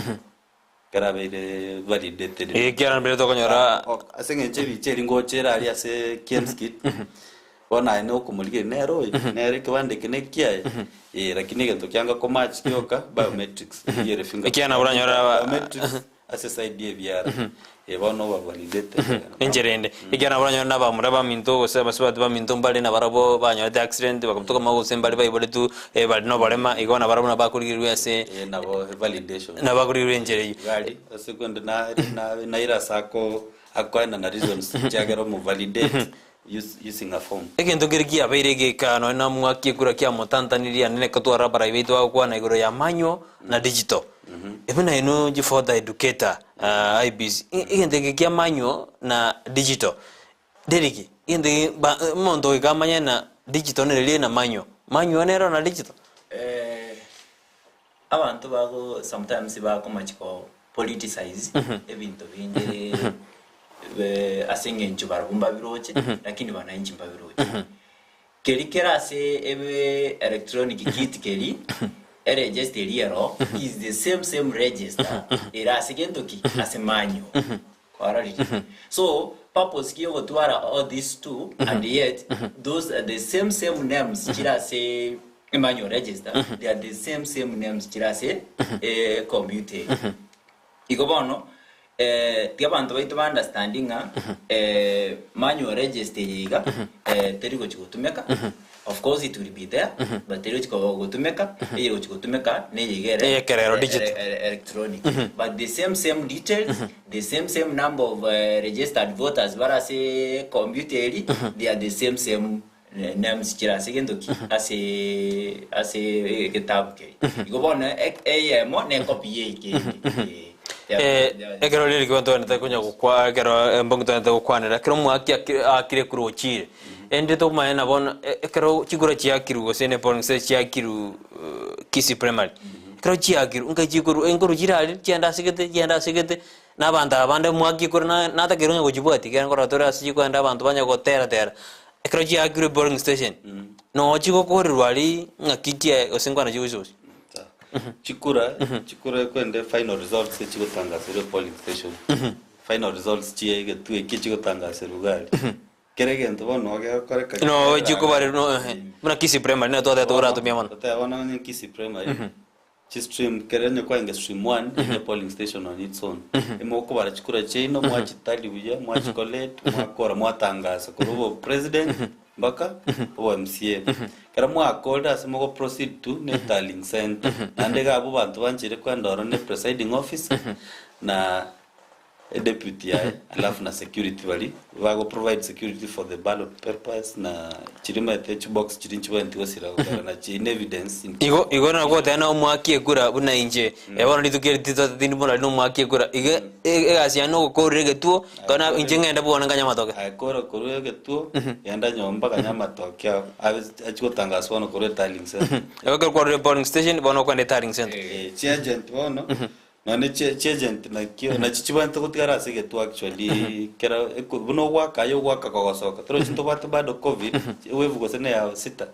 kerabeire validated. Ekiagera mbere tokonyora Ase eng'encho ebicha eri ngocha ere aria ase kiemskit bono aye nokomorigereria nere oyo nere ekebande eke nekiaye eh lakini egento kianga komatch gioka biometrics eyio ere fingerprint Ekiagera nabo oranyore aba- biometrics Ase side y'ebiara, eh, bono obavalidate. Enchera ende, ekiagera nabo oranyore na abamura baminto gose abasubati baminto mbare nabarabwo banyorete accident bakabutoka amagoko gose mbare baiboretwe bare noborema, igo nabarabwo nabo bakorigererwa ase Eh, nabo validation. nabo bakorigererwa enchera eyio. Gari, ase kwende na- na- naire ase ako akoenana reasons ekiagera omovalidate use using a form. Egento keria kiabeire egeka nonya namwaki ekura kiamotantanirie ande neke twarora abarai baito bagokwana igoro ya manual na digital. Ebio nainwe chifoda educator IEBC egento eke kia manual na digital deriki? Egento eke ba omonto goika amanye na digital nere na manual, manual nero na digital? Abanto bago sometimes bakomachi ko politicize ebinto binde ase eng'encho barabwo mbabiroche lakini wananchi mbabiroche. Keri kere ase ebe electronic kit keri, eregister eria ero is the same same register ere ase gento ki? Ase manual. Kwarorire? So purpose ki yogotwara all these two and yet those are the same same names chire ase emanual register they are the same same names chire ase ecomputer eye. Igo bono tiga abanto baito ba understand ng'a manual register eye iga teri gochi gotumeka, of course it will be there but teri gochi gotumeka, eye gochi gotumeka neye iga ere Eyekerero digital. electronic but the same same details the same same number of registered voters bare ase computer eria they are the same same. Names chire ase egento ki? Ase ase egetabu keria. Igo bono eyemo ne ecopy ya ekende. Eh, ekero riri kiba ntwenerete konya gokwa ekero embongi ntwenerete gokwanera ekero omwaki akire ekura ochire ende tokomanya na bono ekero chikura chiakirwe gose ne polling station chiakirwe Kisii primary ekero chiakirwe nkai chikorwa enkorwa chire aria chiaenda ase gete chiaenda ase gete na abanto aba bande mwaki ekura natakeire onye gochibwatia ekiagera nkorora tore ase chikoenda abanto banya gotera tera. Ekero chiakirwe polling station, noo chigokorerwa aria ng'aki chia gose nkwana chigochi gocha. Chikura, chikura ekwende final results echigotangaserwa polling station. Final results chia egetuo ekio chigotangaserwa iga aria. Kera egento bono nigo gegokoreka Noo chikobarerwa no ehe, buna Kisii primary nigo twatebete oratumia mono. Totebe bono onye Kisii primary, Chistream, kera onye kwarenge stream one, ne polling station on its own. Emokobara chikura chiaino, mwachitally buya, mwachicollate, mwakora mwatangasa korwa obo president mpaka obo MCA. Ekero mwakorire ase mogo proceed to ne tallying centre. Naende iga abwo abanto bancheire kwenda ororo ne presiding officer na Deputy yaye alafu na security baria bago provide security for the ballot papers na chiria omanyete chibox chiria nchibwenereti gosira gokera na chiria ne evidence in Igo igo nagoteba na omwaki ekura buna inche eh, bono rituko eri tito tindi bono na omwaki ekura iga egasi yane nogokorera egetuo kona inche ng'ende bwone nganye amatoke. Aye kore korwa egetuo genda nyomba ganya amatoke ao abe achie gotangaswa bono korwa etallying centre. Igo ekero kwarure polling station bono okoenda etallying centre. Eh, chiagent bono Nonye chi chiagent nakio nachi chibwenerete gotigara ase egetwe actually kera eko buna ogwaka aye ogwaka kogosoka torochi ntobwate bado covid ewave gose ne ya sita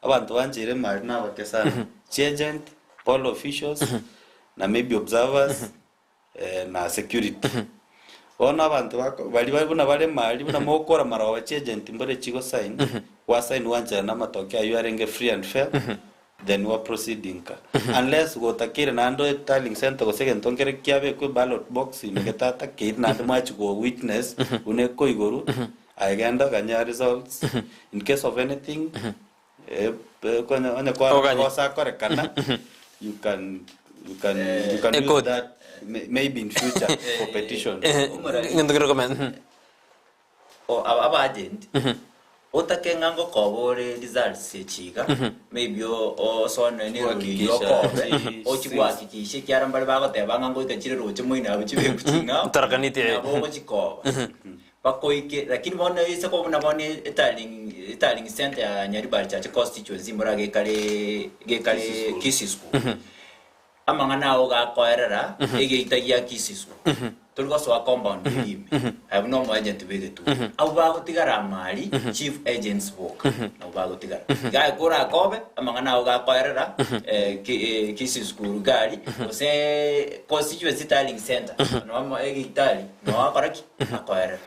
abanto bancheire mari nabake sana chiagent, poll officials na maybe observers na security. Bono abanto bako baria bare buna bare mari buna mogokora maroba chiagent mbore chigosign gwasign gwancherana na amatoke aywo arenge free and fair Then wa proceed nka. Unless gotakeire naende oe tallying centre gose egento nkere kiabekwe ballot box ime getatakeire naende mwachia go witness buna ekoigorwa aye genda ganya results in case of anything eh, eh, konya onye kwa Oganye. makosa akorekana you can you can you can use Ekoti. that may- maybe in future for petition. Ngento kere komenta. O aba abaagent, otake ng'a ngokoba ore results echi iga, maybe o- osone ne erori eywo okobe, ochie gohakikisha ekiagera mbare bagoteba ng'a ngoika chire roche moino abwo chibeku ching'ao, Tarakaniti, eh. nabo ogochikoba. Bakoike lakini bono ase koba buna bono etallying etallying centre ya Nyaribari Chache constituency mbora gekare gekare Kisii school. Amang'ana ao gakoerera egeita gia Kisiswa, tori gosoa compound eria ime, aye buna omoagent bw'egetuo. Abwo bagotigara amari, chief agents boka nabwo bagotigara. Iga aye korakobe, amang'ana ao gakoerera Kisii school iga aria, gose constituency tallying centre, nomo egeita aria, noo akora ki? Akoerera.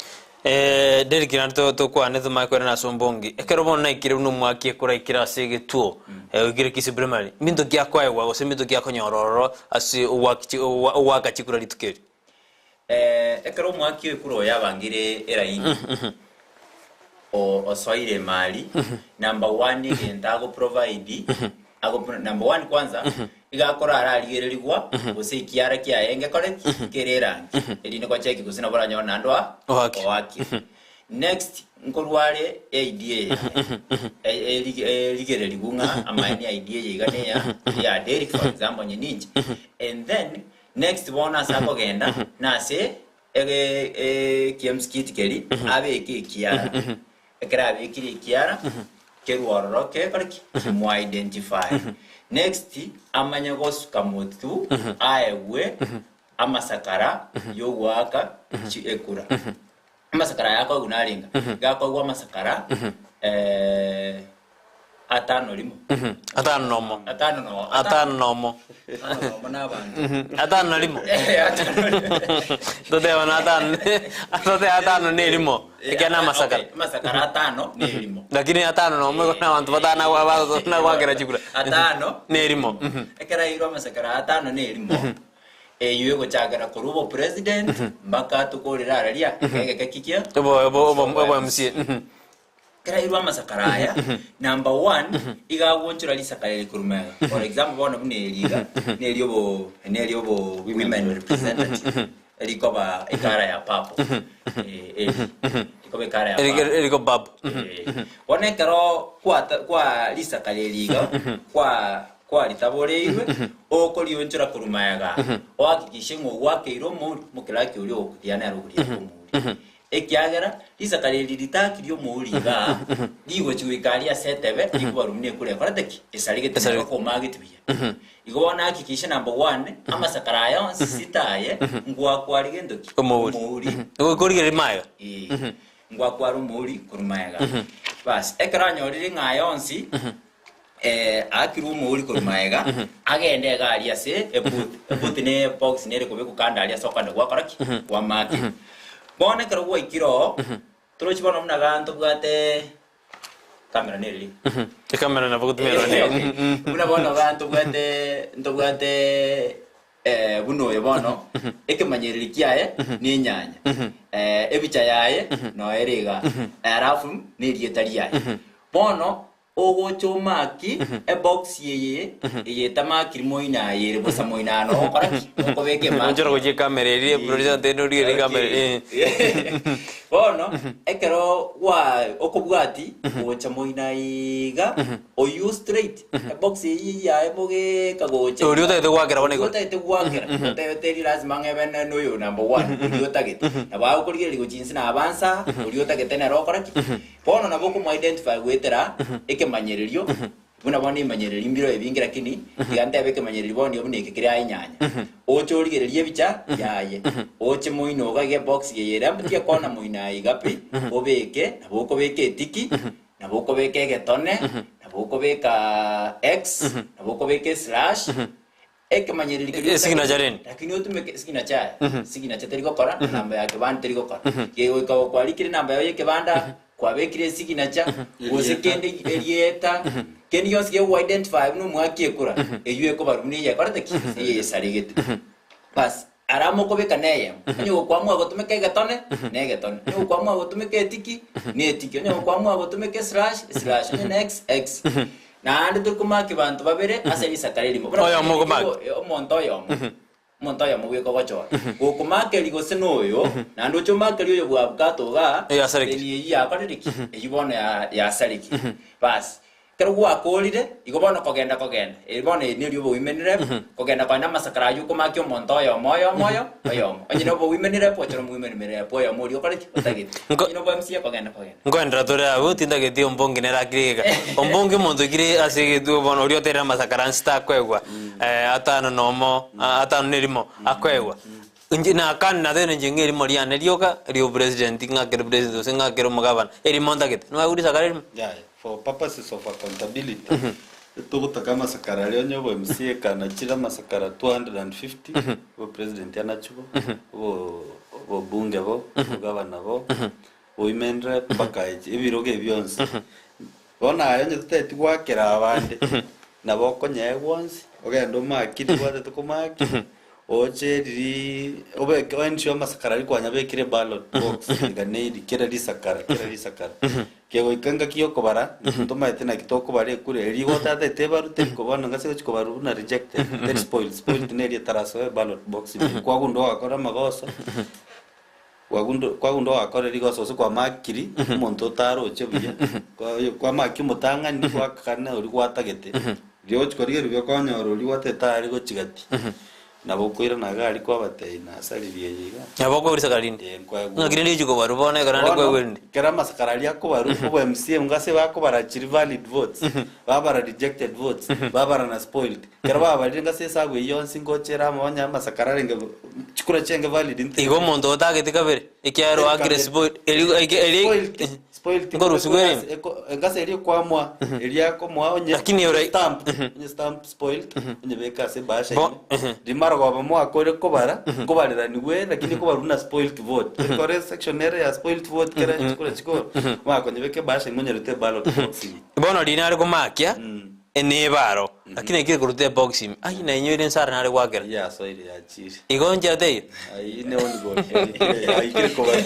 Derrick naende tokwane tomanye koirana ase ombongi. Ekero bono naikire buna omwaki ekoraikera ase egetuo, oikire Kisii Primary, mbinto ki akoegwa gose mbinto ki akonyora ororo ase ogoaka chikura rituko eri? Ekero omwaki o ekura oyo abangire eraini, osoire emari, number one egento ago provide, number one kwanza, Iga akorara arigererigwa, gose ekiara kiaye ngekore ki? Kere erangi. Erinde gocheki gose nabo oranyore naende oa Oake. oakire. Next, nkorwa are ID eye yaye. Erigererigwe ng'a amaene ID eye iga neya ya Derrick for example onye ninche. And then, next bono ase akogenda, nase ekiamsikiti keria, abeke ekiara. Ekero abekire ekiara, kerwe ororo kekore ki? Kimo-identify. Next, amanye gosuka motu aegwe amasakara yogoaka chi ekura. Amasakara aya akoegwa narenga? Iga akoegwa amasakara atano rimo. Atano nomo. Atano no. Atano nomo. Atano nomo na abanto. Atano na rimo. Eh, atano rimo. Toteba na atano. Toteba atano na erimo. Ekiagera na amasakara. Okay, amasakara atano na erimo. Lakini atano nomo igo na abanto batano nagoakera chikura. Atano na erimo. Ekero airwe amasakara atano na erimo, eywo egochakera korwa obopresident mpaka tokorere araria, egeke kikia Obo obo obo obo MCA. Ekero airwe amasakara aya, number one, iga agoonchora risakara eri korwa magega. For example, bono buna eri iga, neri obo neri obo women representative. Rikoba ekara ya purple. Eh, eri. Rikoba ekara ya purple. Eriko purple. Eh, Bono ekero kwata kwa risaka reri iga kwa kwaritaboreirwe okorionchora korwa magega ohakikishe ng'a ogwakeire omouri mokeraki oria ogokoria nere okoria omouri Ekiagera risaka reri ritakirie omouri igaa, rigochia goika aria ase etebe, rikobarwa buna ekura ekorete ki? Esaregete Esaregete. nabo komageti buya. Igo bono hakikisha number one, amasakara aya onsi sita aye, ngwakware gento ki? Omouri. Omouri. Nigo korigereria maega. Eh, ngwakware omouri korwa maega. Bas, ekero anyorire ng'a aya onsi, eh, aakirwe omouri korwa maega, agende iga aria ase ebooth. Ebooth ne ebox nere kobekwa kando aria ase okogenda gwakora ki? Kwamaka. Bono ekero gwaikire oo, torochi bono buna igaa ntobwate camera nere ri? Ekamera nabo gotumia nonye. Okay. Buna bono igaa ntobwate ntobwate eh, buna oyo bono, ekemanyereri kiaye nenyanya, eh, ebicha yaye noyo ere igaa, alafu na erieta riaye. Bono Ogocha omaki ebox eye eye etamakiri moino aye ere bosa moino aa noo okora ki? Okobeka emaki. Onchora gochia ekamera eria producer antebie norigererie ekamera eh. Bono ekero gwa okobwati gocha moino aiga oywo straight ebox eywo yaye bogeeka gocha Oria otagete goakera bono Oria igoro. otagete goakera otebete eri lazima ng'ebe ne noyo number one oria otagete nabo agokorigereria gochia inse na abansa oria otagete nere okora ki? Bono nabo okomoidentify goetera ekemanyererio, buna bono ebimanyererio mbiro ebinge lakini tiga ntebe ekemanyererio bono nigo buna eke kere aye enyanya. Oche origererie ebicha yaye, oche moino iga iga ebox eye ere mbuya kona moino aye iga pi, obeke, nabo okobeka etiki, nabo okobeka egetone, nabo okobeka X, nabo okobeka eslash, Ekemanyererio keria Esignature otagete, rende. lakini otumeke esignature yaye. Signature teri gokora, namba ya kebande teri gokora. Gegoika gokwarikire enamba yao ya ekebande aa, kwabekire esignature, gose Erieta. kende erieta, kende gionsi gegogo identify buna omwaki ekura, eywo ekobarwa buna eye ekorete ki? Eye esaregete. Bas, ara mokobeka neyemo. Onye gokwamua gotumeka egetone, na egetone. Onye gokwamua gotumeka etiki, na etiki. Onye gokwamua gotumeka eslash, eslash. Onye na X, X. Naende torikomaki banto babere ase risakara erimo. Buna Oyomo okomaki. eh, Omonto oyomo. Omonto oyomo bweka ogochora. Gokomakeria gose noyo, naende oche omakerie oyo bwa abukato igaa, Oyo asarekire. then eyio yakorire ki? Eyio bono ya- yasarekire. Basi, ekero gwakorire, igo bono kogenda kogenda, eri bono eri nerio obowomen rep, kogenda kogenda amasakara ayio okomakia omonto oyomo oyomo oyo, oyomo. Onye na obowomen rep, ochore omowomen rep oyomo oria okore ki? Otagete. Nko- Onye na obo MCA kogenda kogenda. Nkoenderera tore abwo, tintageti ombonge nere akire egeka. Ombonge omonto okire ase egetuo bono oria oterire amasakaransi takoegwa atano na omo, atano na erimo akoegwa. Inche nakani natebire inche ng'a erimo riane rioka ria obopresident ng'akere president gose ng'akere omogavana, erimo ntagete. Nibaigure risakara erimo? Yaya, for purposes of accountability, togotaka amasakara aria onye obo MCA ekanachire amasakara 250, obo president anachibo, obo obobunge bo, obogavana bo, Oimenre mpaka ebirogo ebi bionsi. Bono aye onye toteti goakera abande, nabo okonyeegwa onsi, ogende omaki tibwatete komaki, oche riria obeke oensure amasakara aria kwanyabekire ballot box eganeiri kera risakara kera risakara. Kegoika engaki ya okobara, ntomaete naki tokobara ekura eria igo otatete ebarwe teri bono ngase egochi kobarwa buna rejected, teri spoiled, spoiled neria etarasoe ballot box ime. Kwagundua ogakora amagoso. Kwagunda ogakora rigoso gose kwamakiri omonto otaroche buya, kwamaki omotang'ani gwakana oria gwatagete, riria ogochia korigereria buya okonyora oria gwatagete are gochia gati, nabo okoirana iga aria kwabatebia nasaririe eye iga. Nabo okoigwa risakara rinde. Eh, nkoegwa. Ng'aki rende rigochia kobarwa bono ekero naende Bono, koegwa erinde. ekero amasakara aria akobarwa, obo MCA ngase bakobara chiri valid votes, babara rejected votes, babara na spoiled. Ekero babarire ngase esabu eyio yonsi ngocha ere amo onye amasakara arenge chikura chiaenge valid nte. Igo omonto otagete kabere, ekiagera oakire spoil eri eri eri Spoiled, spoiled nkorusigwa ere ime. Engase eria ekwamwa, eria akomoa onye Lakini ore- stamp, onye stamp spoiled, onye beka ase ebahasha Bo- ime. Rimarogoba mwakore kobara, nkobareranigwe lakini kobarwa buna spoiled vote. Ekore section ere ya spoiled vote kera chikura chikoro, mwakonyebeka ebahasha ime onyerete eballot box ime. Bono riria nare komakia, Eneba aro, lakini ekire koruta ebox ime, ai nainyoire ensara nare goakera. Yasoire yachire. Igo nchera teiyo. Ayio ne on goal. Aikire kobara.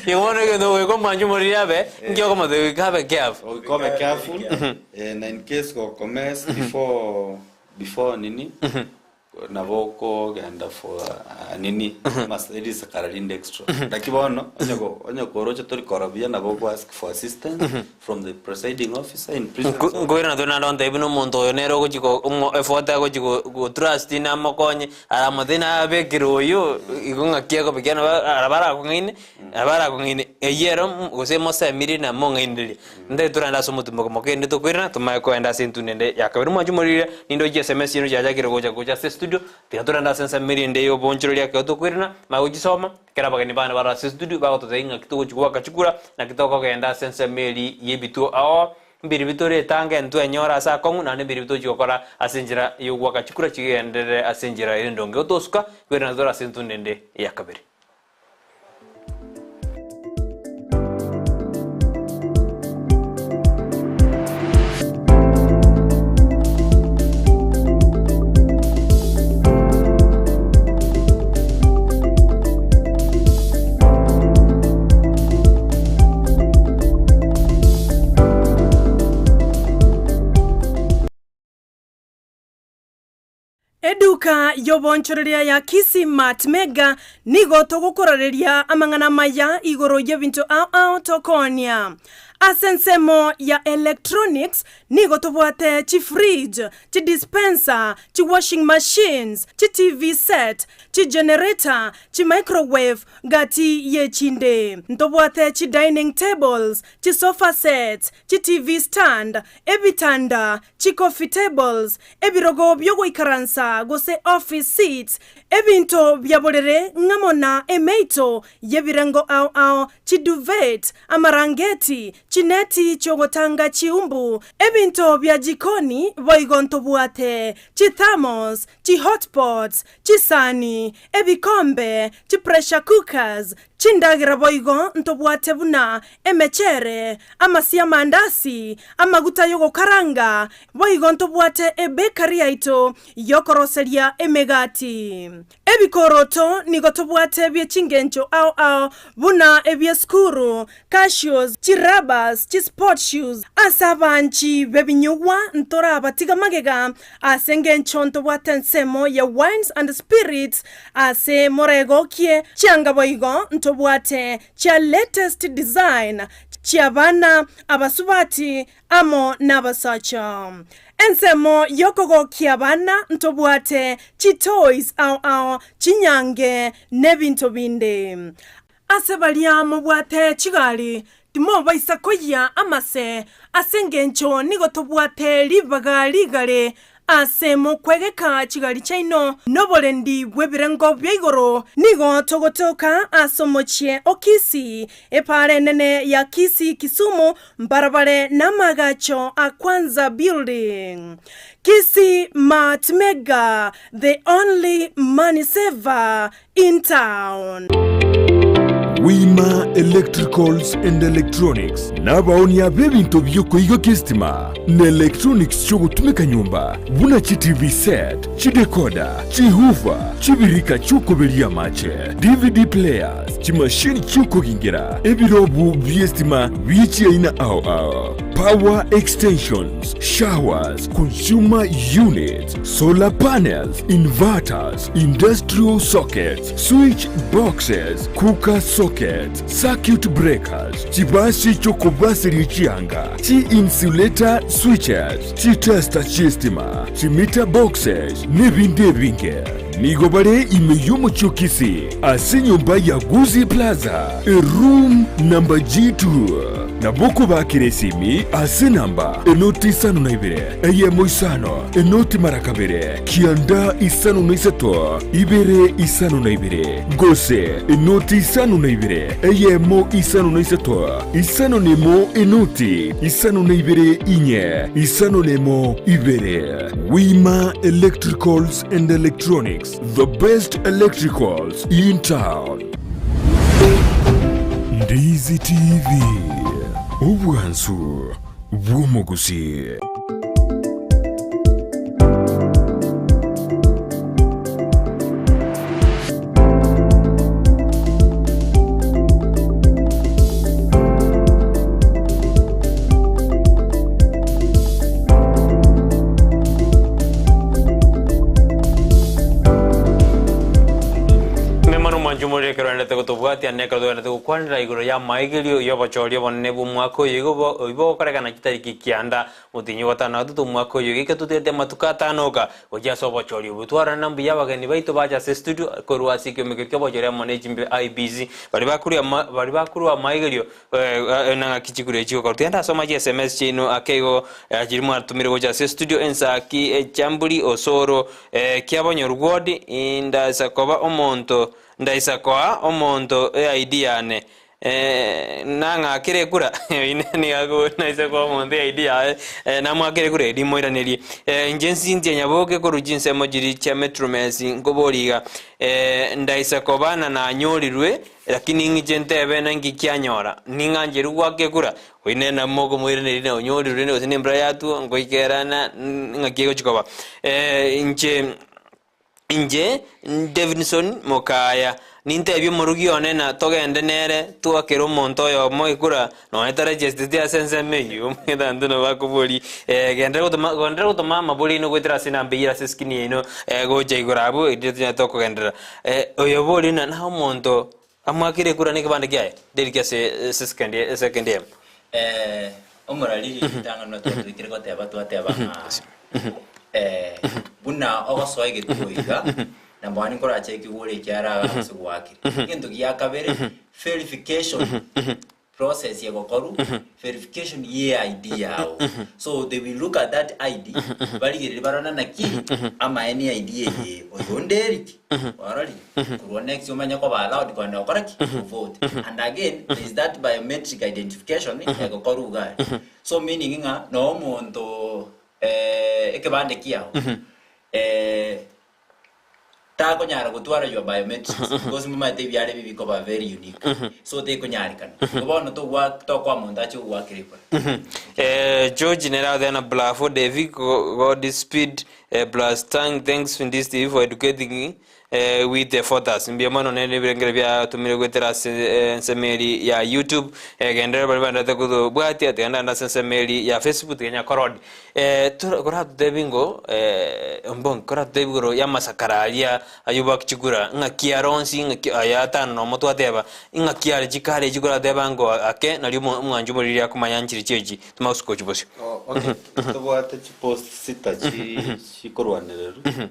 Igo bono egento goika omwanchi omoriri abe, nki okomotebia goika abe careful. Goika obe careful, eh, na in case gokomess before before nini. Nabo okogenda for nini mas risakara rinde extra. Naki bono onye ko onye koroche tori korora buya nabo oko ask for assistance from the presiding officer in presence of Nkoirana tore naende ontebie buna omonto oyo nere ogochi ko ng'o efoto agochi go gotrust namokonye aramotebie nabekire oyo igo ng'aki akoba ekiagera nabo araba arakong'aine nabo arakong'aine eywo ero gose mosemirie na mong'ainereria. Ntari torende ase omotumo moke inde tokoirana tomanye koenda ase entunda ende ya kabere. Mwanche omoriri ninde ochi SMS chiaino chiachakire gocha gocha ase estudio, tiga torende ase ensemo eria ende y'obonchoreria ekero tokoirana, manye gochisoma, ekero abageni bane bare ase estudio bagototebia ng'aki togochi goaka chikura, naki tokogenda ase ensemo eria y'ebituo ao, mbiribi toretange ntwenyore ase akong'u naende mbiribi tochi gokora ase enchera y'ogoaka chikura chigenderere ase enchera ere endonge. Gotosuka, koirana tore ase entunda ende ya kabere. Eduka y'obonchoreria ya Kisii Mart Mega nigo togokorareria amang'ana amaya igoro y'ebinto ao ao tokoonia. Ase ensemo ya electronics nigo tobwate chifridge, chidispenser, chiwashing machines, chiTV set, chigenerator, chimicrowave gati y'echinde. Ntobwate chidining tables, chisofa sets, chiTV stand, ebitanda, chicoffee tables, ebirogo bi'ogoikaransa gose office seats, ebinto bia borere ng'amo na emeito y'ebirengo ao ao, chiduvet, amarangeti, chineti chi'ogotanga chiumbu, ebinto bia jikoni boigo ntobwate, chithermos, chihotpots, chisani, ebikombe, chipressure cookers, Chindagera boigo ntobwate buna emechere, amasio 'amandasi, amaguta y'ogokaranga, boigo ntobwate ebekari yaito y'okoroseria emegati. Ebikoroto nigo tobwate bie chingencho ao ao buna ebi'esukuru, cashews, chirabas, chisport shoes. Ase abanchi b'ebinyugwa ntorabatiga magega Ase engencho ntobwate ensemo ya wines and spirits ase moregokie chianga boigo ntobwate chia latest design chiabana, abasubati amo nabasacha. Ensemo yokogokia abana ntobwate chitoys ao ao, chinyange nebinto binde. Ase baria mobwate chigari, timobaisa koyia amase, ase engencho nigo tobwate ribaga rigare ase mokwegeka chigari chiaino noborendi bw'ebirengo bia igoro. Nigo togotoka ase omochie o Kisii, epaara enene ya Kisii Kisumu, mbarabare namaagacho a Kwanza Building. Kisii Mart Mega, the only money saver in town. Wima Electricals and Electronics nabaonia b'ebinto bi'okoigokia esitima na electronics chi'ogotumeka nyomba buna chi TV set, chidecoder, chihoofer, chibirika chi'okoberia amache, DVD players, chimashini chi'okogingera, ebirobu bi'esitima bie chiaina ao ao, power extensions, showers, consumer units, solar panels, inverters, industrial sockets, switch boxes, cooker sockets, circuit breakers, chibasi chi'okobaseria chianga, chi-insulator switches, chitester chi'estima, chimeter boxes, nebinde ebinge. Nigo bare ime y'omochie o Kisii ase enyomba ya Gusii Plaza, eroom number G2. Nabo okobakera esimi ase enamba enoti isano na ibere, eyemo isano, enoti mara kabere, kianda isano na isato, ibere isano na ibere, gose enoti isano na ibere, eyemo isano na isato, isano na emo enoti isano na ibere inye, isano na emo ibere. Wima Electricals and Electronics, the best electricals in town. Ndizi TV, obwansu bw'omogusi. gotobwatia nekero togenderete gokwanera igoro y'amaegerio y'obochori obonene bw'omwaka oyo igo bo oyo bogokorekana chitariki kianda motienyi o gatano na gatato omwaka oyo iga totigete amatuko atano oka gochia ase obochori obwo. Twarorana na mbuya abageni baito bacha ase estudio korwa ase ekiomekero ki'obochori amo ne chimbe IEBC baria bakorwa ama baria bakorwa amaegerio Nang'aki chikura echi gokorwa. Tiga ndasoma chi sms chiaino ake igo chiria mwatomire gocha ase studio ensaki echamburi osoro kiabonyoru ward indaisa koba omonto ndaisa koa omonto eID yane nang'akere ekura oine nigo naisa koa omonto eID yaye namwakere ekura eria moiranerie. Inche Cynthia Nyaboke korwa chinsemo chiria chia Metro Mess nkoboria iga ndaisa koba na nanyorirwe Lakini ing'iche ntebe naki kianyora, ning'ancherwe goaka ekura? Oine nabo mokomoiraneria na onyorirwe gose nembura yatwa, ngoikera na ng'aki egochia koba. Inche inche Davidson Mokaya, nintebie omorugi one na togende nere twakere omonto oyomo ekura, nonya taregesteti ase ensemo eyio, omanyete abanto nabo bakoboria genderera gotoma genderera gotoma amabori aino goetera ase enamba eyio ere ase eskrini yaino gocha igoro abwo erio tonyare tokogenderera. Oyo bori na na omonto amwakere ekura na ekebande kiaye, Derrick ase ase second second eyemo. Omorariri ritang'ani natwatwekire goteba twateba ng'a buna ogosoa egetuo iga, number one nkorache ekigoro ekiara iga gose gwakire. Egento gia kabere, verification. Process egokorwa, verification ye ID yao. So they will look at that ID, barigererie barore naki amaene ya ID eye oyo onde eriki, warorire? Korwa next omanye koba allowed kogenda gokora ki? Vote. And again, there is that biometric identification egokorwa iga aria. So meaning ng'a no omonto ekebande kiao, Takonyara gotwara your biometrics because momanyete ebiara ebi bikoba very unique so tekonyarekana. Igo bono togwa tokoa monto ache gogoakera ekura. George nere agoteba na Bravo Davy God speed plus thank thanks Findis TV for educating with the photos. Mbuya mono nere ebirengero biatomire goetera ase ensemo eri ya YouTube. Genderera baria baenderete kotobwatia tiga naende ase ensemo eri ya Facebook tiga nyakorodi. Koratotebi ngo mbonge koratotebi igoro y'amasakara aria aywo bakichikura ng'aki are onsi ng'aki aya atano nomo twateba, ing'aki are chikare echi korateba ngo ake nario omo omwanchi omoriri akomanya nchire chiechi timanya gosuka gochia bosio. Oh, okay. Tobwate chipost sita chi chikorwanererwa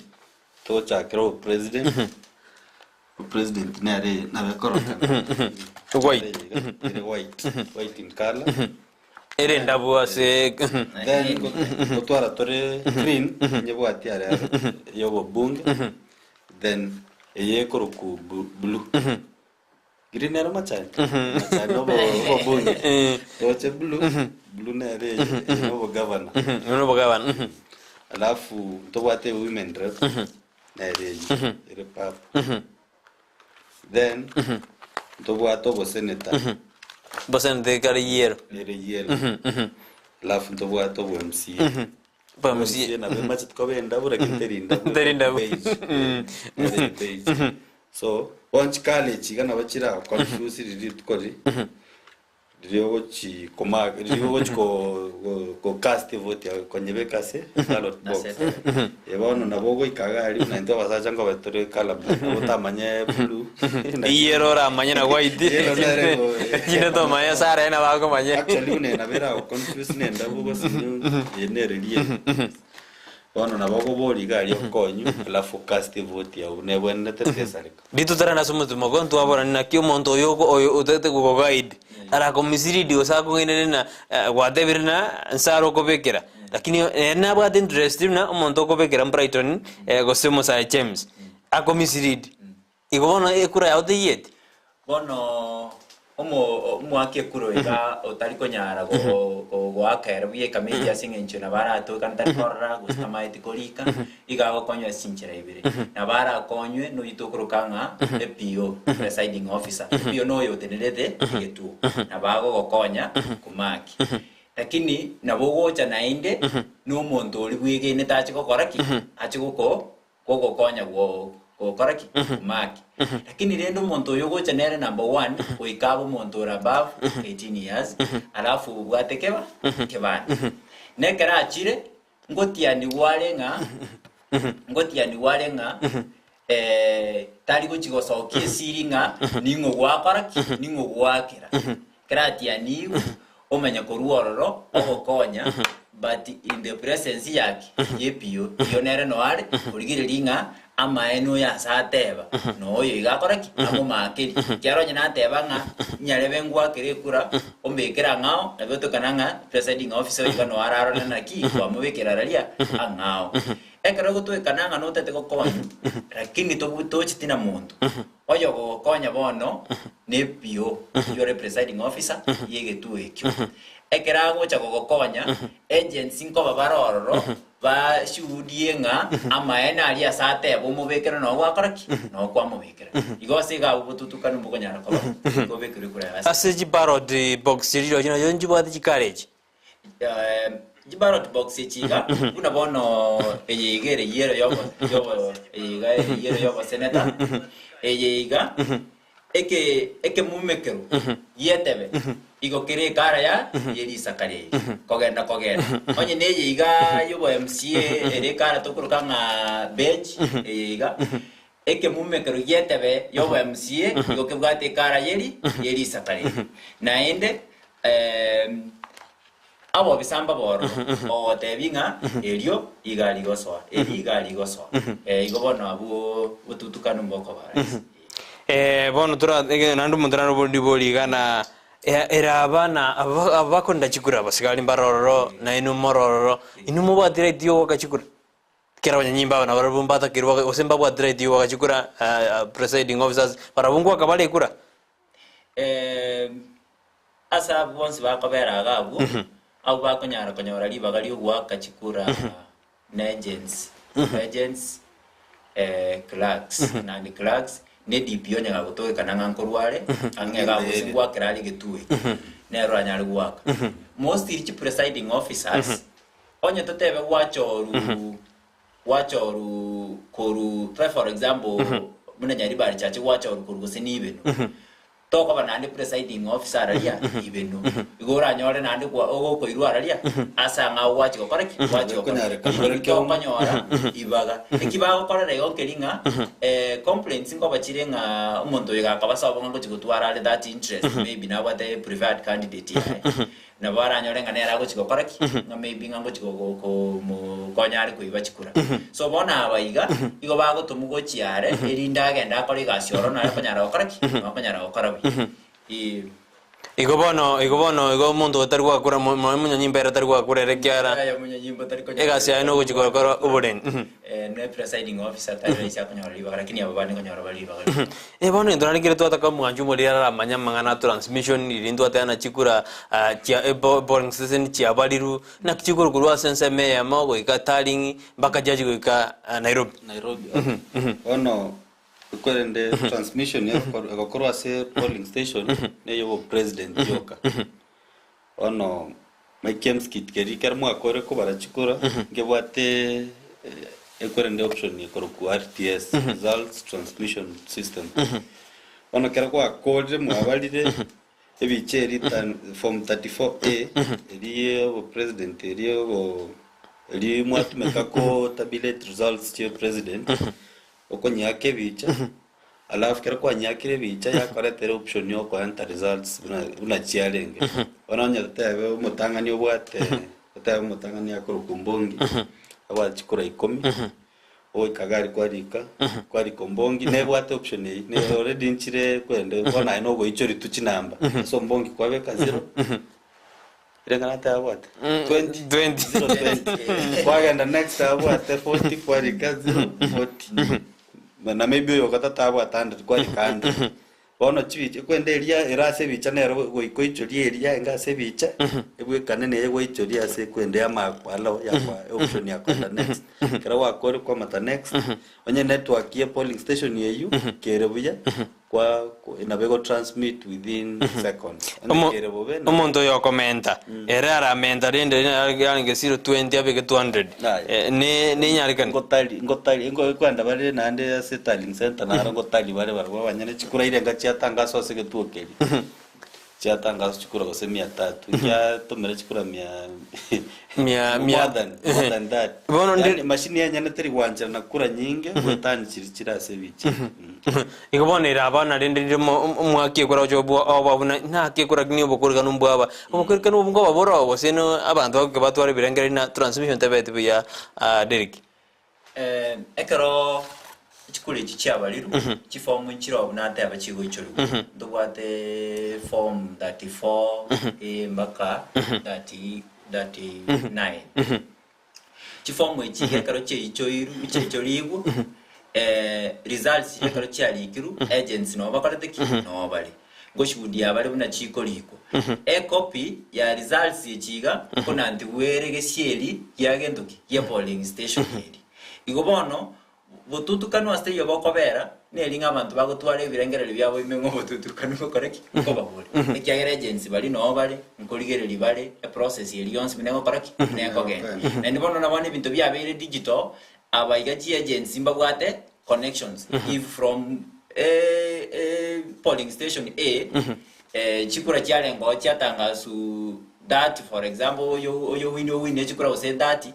togochakera obopresident obopresident nere nabo ekorokana White. Ere white white in colour Ere endabu ase Then gotwara tore green nyebwati aria y'obobunge then eye ekoroku blue. Green ere machani? Machani obo obobunge. Roche blue, blue nere eye eye nobogavana. Oyo nobogavana. Alafu ntobwate women rep nere eye ere purple. Then ntobwate oboseneta. Boseneta ekare yellow. Ere yellow. Alafu ntobwate obo MCA. Obo MCA. nabo emacheti koba endabu lakini teri ndabu. Teri ndabu. Beige. Ere beige. So bono chikala echi iga nabo chira confuse riria rituko riria. Riria ogochi koma riria ogochi ko go go cast evote yago konyebeka ase ballot box. Ase Eh bono nabo ogoika iga aria buna intwe abasacha nkobe tore colour blind nabo otamanye blue Yellow oramanye na white. Yellow nere go- Chinde tomanye sare aye nabo akomanye. Actually buna nabo erago confuse na endabu gose eye nere rie. Bono nabo okoboria iga aria okonywe alafu ocast evote yago buna ebwenerete tesareka. Ritutarana ase omotwe mobe ntwaborani naki omonto oyo oko oyo otagete gogoguide arakomislead gose akong'ainere na gwatebire na nse are okobekera lakini ere nabwate interest buna omonto okobekera Brighton gose omosae James akomislead igo bono ekura yao teiyeti. Bono omo omoaki ekura oyo iga otari konyara go go goaka ere buya ekamiti ase eng'encho nabo aratoke tari korora gose tamaeti korika, iga agokonywa ase chinchera ibere. Nabo arakonywe noyio tokoroka ng'a ePO, presiding officer. EPO noyo otenerete egetuo, nabo agogokonya komaki. Lakini nabo ogocha naende na omonto oria bwegenete ache gokora ki? Ache goko gogokonya gokora ki? Komaki. Lakini rende omonto oyo ogocha nere number one, goika abe omonto ore above 18 years, alafu obwate keba kebande. Na ekero achire, ngotianigwa are ng'a, ngotianigwa are ng'a. Tari gochia gosokia esiri ng'a ning'o gwakora ki, ning'o gwakera. Ekero atianigwe, omanye korwa ororo ogokonya but in the presence ya ki? Ya epio. Epio nere noo are, origereria ng'a amaene oyo ase ateba, na oyo iga akora ki? Amomakerie. Ekiagera onye nateba ng'a nyarebe ngwakere ekura, ombekere ang'ao, nabo etokana ng'a presiding officer oyo iga noo ararore naki kwamobekera raria ang'ao. Ekero gotwekana ng'a notete gokonya, lakini tocheti na monto, oyogogokonya bono ne PO, oyio ore presiding officer y'egetuo ekio. Ekero agocha gogokonya, agents nkoba bare ororo, bashuhudie ng'a amaene aria ase ateba omobekere noo gwakora ki? Noo kwamobekera. Igo ase iga abwo botutukanu mbokonyara koba, kobekerwe kure ase. Ase chibarot box chiria nacho nchibwate chicourage. Chibarot box echi iga, buna bono eye iga ere yellow yobo yobo eye iga ere yellow yoboseneta, eye iga eke ekemumekero gietebe igo kere ekara ya ye risakara eri kogenda kogenda. Onye na eye iga yobo MCA ere ekara tokoroka ng'a beige eye iga, ekemumekero gietebe yobo MCA igo kebwate ekara yeri ye risakara eri. Naende Abobisa mbabororo, ogoteebia ng'a erio iga rigosoa, eri iga rigosoa. Igo bono abwo botutukanu mbokoba rahisi. Bono tora naende omonto nare oborndi iga na ere abana aba bakonda chikura abasigari mbare ororo, nainwe more ororo, inwe mobwate right yogoaka chikura? Ekero abanyanyimbo aba nabarabwo mbatakerwe gose mbabwate right yogoaka chikura, presiding officers, barabwo ngoaka bare ekura? Ase abwo bonsi bakobera iga abwo, abwo bakonyara konyora ribaga ri'ogoaka chikura na agents, agents, clerks, nandi clerks, ne DPO onye gagotogekana ng'a nkorwa are, ang'e iga gose ngoakera are egetuo eke, nere oranyare goaka. Mostly chi presiding officers, onye totebe gwachoru gwachoru korwa, try for example, buna Nyaribari Church gwachoru korwa gose Nibeno, Tokoba naende presiding officer araria ibeno. Igo oranyore naende kwa ogokoirwa araria ase ang'ao gwachia gokora ki? Gwachia gokora. Konyareka Eki kore tokonyora ibaga. Eki bagokorera igo nkeri ng'a complaints nkoba chire ng'a omonto oyo gakaba sobo ng'a ngochia gotwara are that interest maybe nabwate preferred candidate yaye. Nabo aranyore ng'a nere agochia gokora ki? Ng'a maybe ng'a ngochia komokonya are koiba chikura. So bono aba iga, igo bagotomwa gochia are, erinde agende akore egasi oro nare konyara gokora ki? Nokonyara gokora buya. Ee. Igo bono, igo bono, igo omonto otari gwakura mo- mo- omonyanyimbo ere otari gwakura ere ekiagera Aye omonyanyimbo tari konyara egasi yaye nogochia gokora oborendi. Ne presiding officer tari rahisi akonyora ribaga lakini aba bande nkonyora bare ribaga rigiya. Eh, bono intwe nari kere twataka omwanchi omoriri aramanye amang'ana a transmission riria intwe twateba na chikura ah, chia polling station chiabariru, naki chikuru korwa ase ensemo eyemo goika Tarling mpaka chiachia goika Nairobi. Nairobi, okay. Bono korende transmission egokorwa ase polling station neye obopresident yoka. Bono ekemskit keria ekero mwakore kobara chikura nkebwate ekwerende option ekorokwa RTS, Results Transmission System. Bono ekero gwakorire mwabarire ebicha eria form 34A eria ya obopresident eria obo eria mwatumeka ko tabulate results chia president. Okonyeaka ebicha, alafu ekero kwanyeakire ebicha yakoretera option ya okoenter results buna buna chiarenge. Bono onye totebe omotang'ani obwate totebe omotang'ani akorokwa Ombongi, abwate chikura ikomi, ogoika iga aria kwarika, kwarika Ombongi nebwate option eywo, ne already nchire kwende bono aye nogoichoria tu chinamba, ase Ombongi kwabeka zero. Ring'ana tabwate 20 20. 020 kwagenda next abwate 40 kwarika 040 na maybe oyo ogatato abwate 100 kwarika 100 bono chibicha kwenda eria ere ase ebicha nero goika oichorie eria enga ase ebicha ebwekane neye gwaichoria ase kwenda yamakwalo yakwa option ya kwenda next ekero gwakorire kwamata next onye network ya polling station eywo kere buya Kwa nabo ego transmit within seconds. Onye kere bobe na Omonto oyo okomenta, ere aramenta rende yarenge 020 abeke 200. Aye. Ne nenyarekane. Ngotari ngotari ngo kwenda bare naende ase tallying center naro ngotari bare barabwo abanyene chikura irenga chiatangaswa ase egetuo keria. Chiatangaswa chikura gose mia tatu, nchiatomera chikura mia Mia- mia- more than, more than that. Bono ndi- Yaani machine enyene teri gwancherana kura nyinge goetania chiria chire ase ebicha. Mm. Igo bono ere aba narende rire omwaka ekura oche obwa oba buna naki ekura lakini obokorokanu mbwaba. Obokorokanu obo nkoba bore oo gose no abanto bagoika batware ebirengererio na transmission tebeti buya Derrick. Ekero chikura echi chiabarirwe, chifomu nchire oo buna nateba chigoichorigwa. Ntobwate form 34 eh, mpaka 30 39. Chifomu echi iga ekero chiaichoirwe chiaichorigwe, results chiria ekero chiarikirwe, agents nabo bakorete ki? Nabo bare. Ngoshuhudia bare buna chikorikwa. Ecopy ya results echi iga nkonantigwe ere gesieri gia gento ki? Gia polling station eri. Igo bono botutukanu ase taiyo bokobera neri ng'a abanto bagotwara ebirengererio biabo ime ng'a obotutukanu ngokore ki? Nkoba bore. Ekiagera agents baria noo bare, nkorigereria bare eprocess eria yonsi buna egokora ki? Buna ekogenda. Naende bono na bono ebinto biabeire digital, aba iga chiagents mbabwate connections if from polling station A chikura chiarenge oo chiatangasu 30 for example oyo oyo owine owine chikura gose 30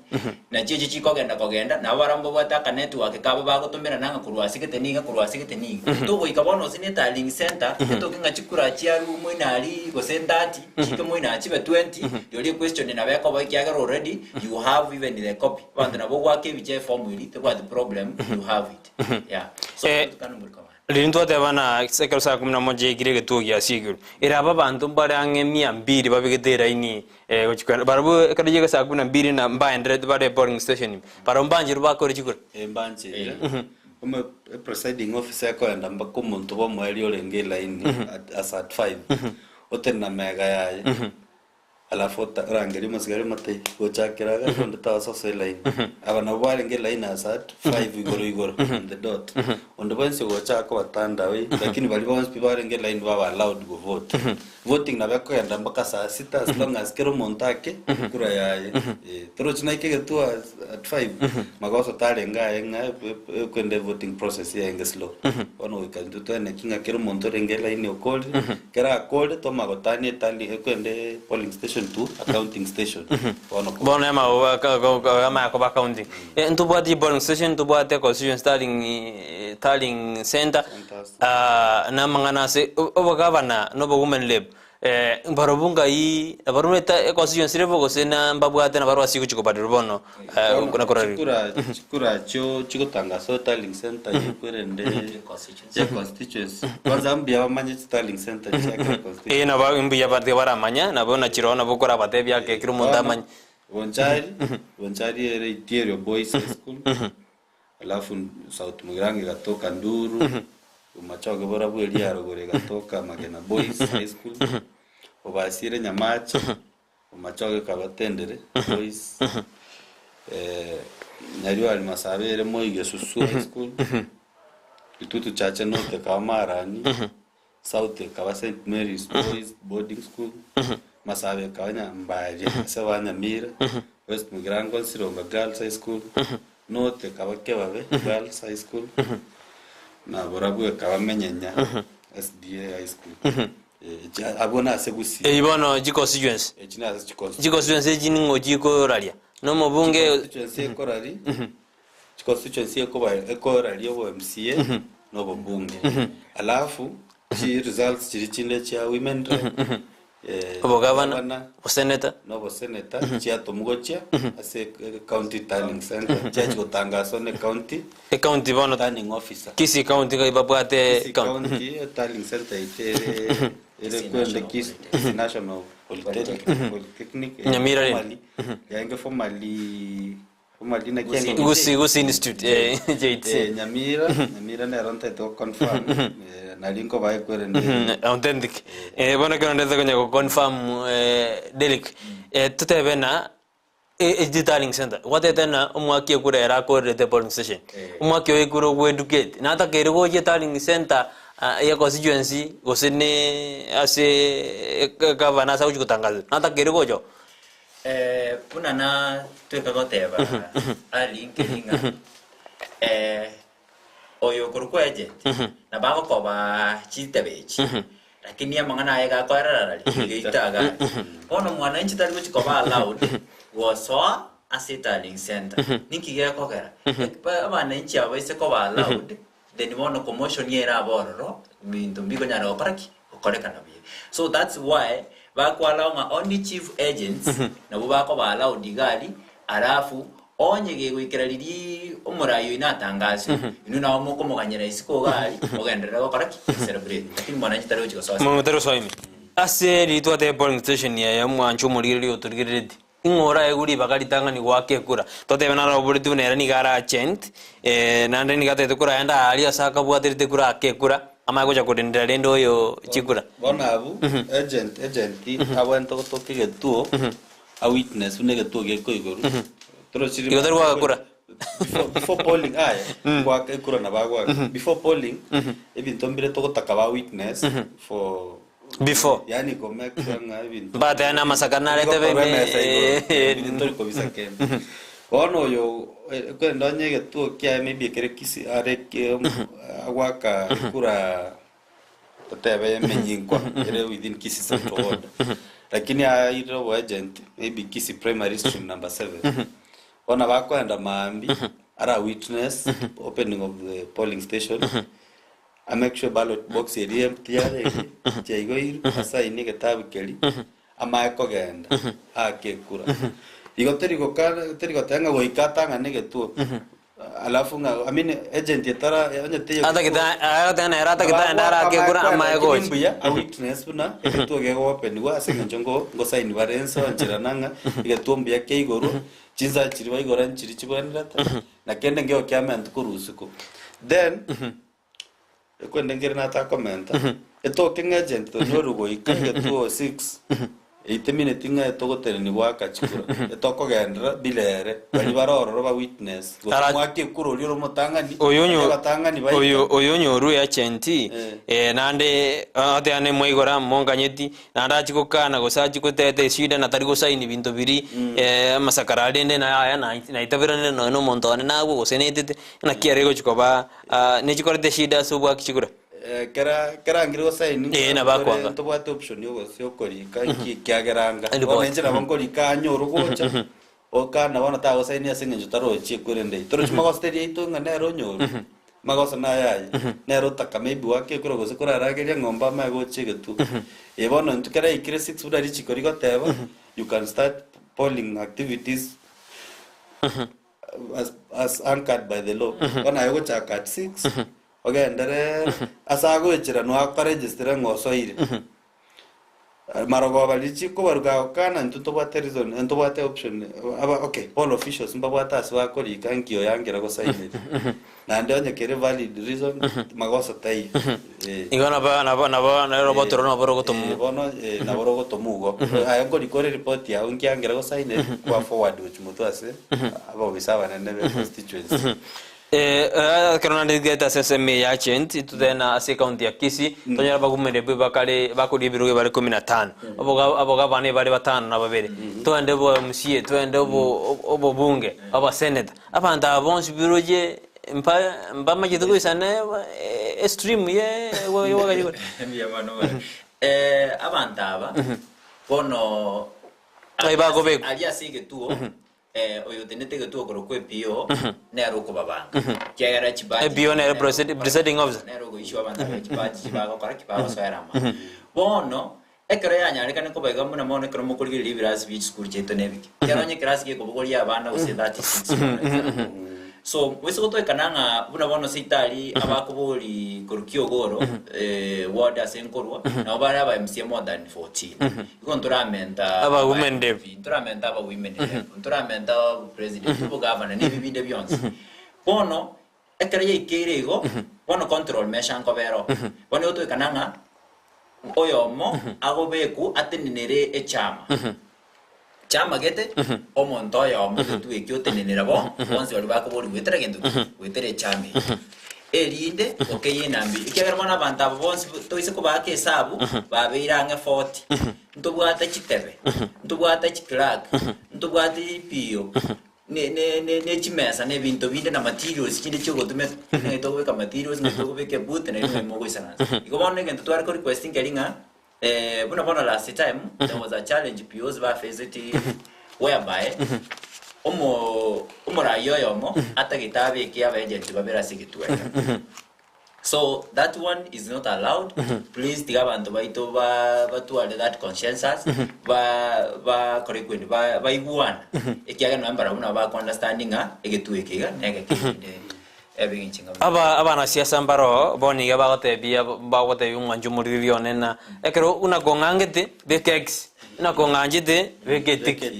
nachio echio chikogenda kogenda nabo barabwo mbabwate aka network kabo bagotomerana ng'a korwa ase gete niga korwa ase gete niga. Togoika bono gose na etallying center etoke ng'a chikura chiarwa moino aria gose 30 chike moino aa chibe 20 rirorio equestion nabo ekoba ekiagera already you have even the copy. Abanto nabo ogoaka ebicha eform eria tebwati problem you have it yeah so Eh, obotutukanu mbori komana. Riria ntwateba na ekero saa kumi na moja yaikire egetuo giasia igoro, ere aba abanto mbare ang'e mia mbili babegete eraini eh, gochia kogenda. Barabwo ekero yaika saa kumi na mbili na mbaenderete bare polling station ime, barabwo mbancherwe bakore chikura. Eh, mbancheire. Ome presiding officer ekoenda mpaka omonto bw'omoerio orenge elaini at, as at five, otenena mega yaye. Alafu orangerie omosigari omotebi, Gochakera iga onde tagososa elaini. Aba nabwo barenge elaini ase at five igoro igoro on the dot. Onde bwensi ogocha akobatanda away, lakini baria bonsi pi barenge elaini baba allowed go vote. Voting nabo ekogenda mpaka saa sita as long as kera omonto ake ekura yaye. Eh, torochi naike egetuo as at five, magoso tarenge aye ng'a ekwende voting process yarenge slow. Bono goika intwe toeneki ng'a kera omonto orenge elaini okorire, Ekero akoorire twamanya gotania etali ekwende polling station to accounting station. Bono ko- Bono amaya koba accounting. Eh, ntobwate chi polling station, ntobwate constituency tallying, eh, tallying center, Centers. ah, na amang'ana ase obogavana na obowomen rep. Eh, mbarobwo ngai nabarobwo eta constituency level gose na mbabwate nabarobwo ase gochia kobarirwa bono, eh, Bono nakorarigwa. chikura chikura chio chigotangasa tallying center yekwerende Constituency. chia constituency kwanza mbuya bamanye chitallying center chia kera constituency Ee nabo mbuya abanto baramanya nabo nachiroo nabo okorabatebia ake kera omonto Bono, amanye. Bonchari Bonchari ere Itierio Boys High School alafu South Mugirango egatoka Nduru Bomachoge borabwo eria Arogoro egatoka Magena Boys High School Obasi ere Nyamache Bomachoge ekaba Tendere Boys Nyariwari Masabe ere Moi Gesusu High School Kitutu Chache North ekaba Marani South ekaba St Mary's Boys Boarding School Masabe ekaba Nyambaria ase ba Nyamira West Mugirango Nsironga Girls High School North ekaba Kebabe Girls High School na Borabwo ekaba Menyenya SDA High School. Eh, abwo nase Gusii. Eyi bono chiconstituency. Echi nase chiconstituency. Chiconstituency echi ning'o chikoraria? Na omobunge. Chiconstituency ekorari, chiconstituency ekoba ekoraria obo MCA na obobunge. Alafu chi results chiria chinde chia women rep, eh, Obogavana, governor, oboseneta. na oboseneta chiatomwa gochia ase county turning center chiachia gotangaswa ne county Ecounty bono turning officer. Kisii county ngai babwate Kisii county. county tallying center yaito ere ere kwende Kisii Kisii National Polytechnic Polytechnic eh, Nyamira rende. formerly yaenge formerly formerly naki yange Gusii Gusii Institute eh JT. Eh, Nyamira Nyamira nero ntaete go confirm eh, nari nkobae kwerende Authentic. Eh bono ekero ndete konya go confirm eh Derrick eh totebe na Tallying center gwatete na omwaki ekura ere akorerete polling station omwaki oyo ekura ogo educate natakeire gochia tallying center ya constituency gose ne ase gavana ase agochia gotangaza natakeire gocha oo. Buna na tweka goteba early nkeri ng'a oyo okorokwa agent nabo agokoba chitebe echi. Lakini amang'ana aye gakoerera rari, geita agari. Bono mwananchi tari gochi koba allowed gosoa ase etallying center. Ninki gekogera? Abananchi aba baise koba allowed, then bono commotion ere abe ororo, binto mbikonyara gokora ki? Gokorekana buya. So that's why bakoallow ng'a only chief agents nabwo bakoba allowed iga aria, alafu onye gegoikera riria omorai oino atangaswe, inwe nabo mokomoganyera isiko iga aria, mogenderere gokora ki? Celebrate. Lakini mwananchi tari gochi gosoa ase. Mong'ina tari gosoa ime. Ase riria twateba polling station eye omwancho omorigereria otorigereretie, Ing'o oraegwe ribaga ritang'ani goaka ekura? Totebe naro oboreti buna ere nigo are agent, naende nigo atagete koragenda aaria ase akabwaterete ekura ake ekura, amanye gocha korendera rende oyo chikura. Bono abwo, agent, agent abwenerete gotoka egetuo, a witness buna egetuo gekoigorwa. Torochiri Igo tari goaka kura. Before, before polling aye, goaka ekura nabo agoaka. Before polling, ebinto mbire togotaka ba witness for Before. Yani ko make sure ng'a ebinto Mbateane amasaka narete Bigokorwa bene, emesa igoro. Ebinto ntori kobisa kende. Bono oyo eh, kwenda onye egetuo kiaye maybe ekere kisi are ke- agwaka ekura totebe emenyinkwa ere within Kisii Central Ward. Lakini aire obo agent maybe Kisii Primary Stream number 7. Bono bakoenda maambia ara witness opening of the polling station. A make sure ballot box eria empty yarenge, chiaigoirwe, asaini egetabu keria, amae kogenda, aake ekura. Igo teri gokana teri goteba ng'a goika atang'ane egetuo, alafu ng'a I mean agent etara onye teiyo Atagete agoteba nere atagete aende arake ekura amae Lakini gocha. mbuya a witness buna egetuo gegoopeniwa ase eng'encho ngo ngosaini bare inse oncherana ng'a egetuo mbuya keigorwe, chinsa chiria baigora nchiria chibwenerete, na kende nkeigo kiamentwa korwa isiko. Then. Ekwende nkere natakomenta, etoke ng'a agent tonyorwe goika egetuo 6, eitemineti ng'a etogotenenia goaka chikura, etokogenderera bila ere, baria bare ororo ba witness, gose Ara- mwake ekura oria ore omotang'ani, Oyo baria onyo- abatang'ani baika. oyo oyo onyorwe agent Eh. naende ateane mwaigora monganyeti naende achie gokana gose achie goteta eshida na tari gosaini binto biria amasakara arende naye aya naitaberanire nonya na omonto one nagwo gose naetete naki ere egochi koba Nechikorete eshida ase obwaki chikura. Kera kera angire gosaini Eh, nabo akwanga. ntobwate option yogose yokorika nki ekiagera anga. Report. Bono inche nabo nkorika anyore gocha okana bono tagosaini ase eng'encho tarochi ekwerende eyio. Torochi magoso teri yaito ng'a nere onyorwe, magoso naye aye, nere otaka maybe goaka ekura gose korarageria eng'ombe amaye gocha egetuo. Eh bono intwe kera yaikire six buna richiko rigoteba, you can start polling activities as, as anchored by the law bono aye ogochaka at 6 ogenderere ase agoechera noa akaregistere ng'a osoire marogoba riria chikobaruka agokana intwe ntobwate reason ntobwate option aba okay all officials mbabwate ase bakorika nki oyo gosaineri naende onye kere valid reason magoso taiyo eh. Igo nabo nabo nabo nero obotoro nabo Eh, rogotomwa. bono eh, nabo rogotomwa igo aye nkorika ore report yago nkiangera gosaineri kwa forward gochia motwe ase abobisa abanene be constituency Eh, eh, ekero naende rigete ase ensemo eye ya agent totena ase ecounty ya Kisii tonyora abagumere bwe bakare bakoria ebirogo bare kumi na tano Aboga abogabana ebare batano na babere twende bo MCA twende obo obobunge abaseneta Abanto aba bonsi biroche mba mbamachete goisana estream ye y'obwagachi bore. Mbuya mono bono. Eh, abanto aba bono Aye bakobekwa. aria ase egetuo eh, oyo otenete egetuo korokwa EPO nere okobabanga kiagera chibaji EPO nere presiding officer. nere ogoishwa abanto aba chibaji chibagokora ki bagosoera ama bono Ekero yanyarekane koba iga buna bono ekero mokorigereria ebirasi bie chisukuru chiaito nebike. Ekero onye ekerasi gekobogoria abana gose 36 bono example. So goise gotoekana ng'a buna bono seitari abakobori korwa Kiogoro ward ase nkorwa nabo bare aba MCA more than 14. Igo ntoramenta Aba women rep. ntoramenta aba women rep, ntoramenta obopresident, obogavana na ebi binde bionsi. Bono Ekero yaikeire igo, bono control measure nkobera oo. Bono igo toikana ng'a oyomo agobekwa atenenere echama. Chama gete, omonto oyomo egetuo ekio otenenera bo, bonsi baria bakoboria goetera gento ki? Goetera echama eyio. Erinde okeyie enamba eyio. Ekiagera bono abanto aba bonsi toise kobaaka esabu, babeire ang'e forty. Ntobwate chitebe, ntobwate chiclerk, ntobwate EPO. Ne ne ne ne chimesa na ebinto binde na materials chinde chiogotumeka, ng'ai tokobeka materials, ng'ai tokobeka eboot, naende ng'ai mogoisaransa. Igo bono egento tware ko request nkeri ng'a buna bono last time, there was a challenge POs ba faced whereby omo omorai oyomo atagete abeke aba agent babere ase egetuo ekemo. So that one is not allowed, please tiga abanto baito ba batware that consensus, ba bakore kwendi ba baigwana, ekiagera nonye mbarabwo nabo bako understand ng'a egetuo eke iga na egeke erinde ebe eng'encho enga buna. Aba abanasiasa mbaroo bono iga bagotebia bagotebia omwanchi omoriri one na ekero buna kong'angete beka X, buna kong'anchete beka etiki.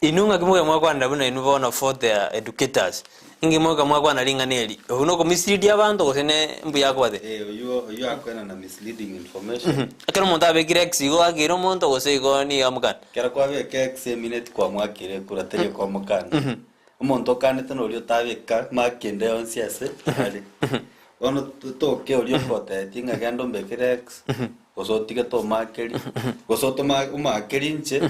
Inwe ng'aki mobe mwakwanera buna inwe bono for the educators, inki moika mwakwana ring'ana eri? Okwo nokomislead abanto gose ne mbuya akobatebia? Eh, oywo oywo akoenana misleading information. Ekero omonto abekire X igo akeire omonto gose igo nigo amokana? Ekero kwabeka X emineti kwamwakire ekura teri okomokana. Omonto okanete noria otabeka mark ende yonsi ase are. Bono toke oria okotebetie ng'a genda ombekere X, gose otige tomakerie, gose otoma omakerie inche,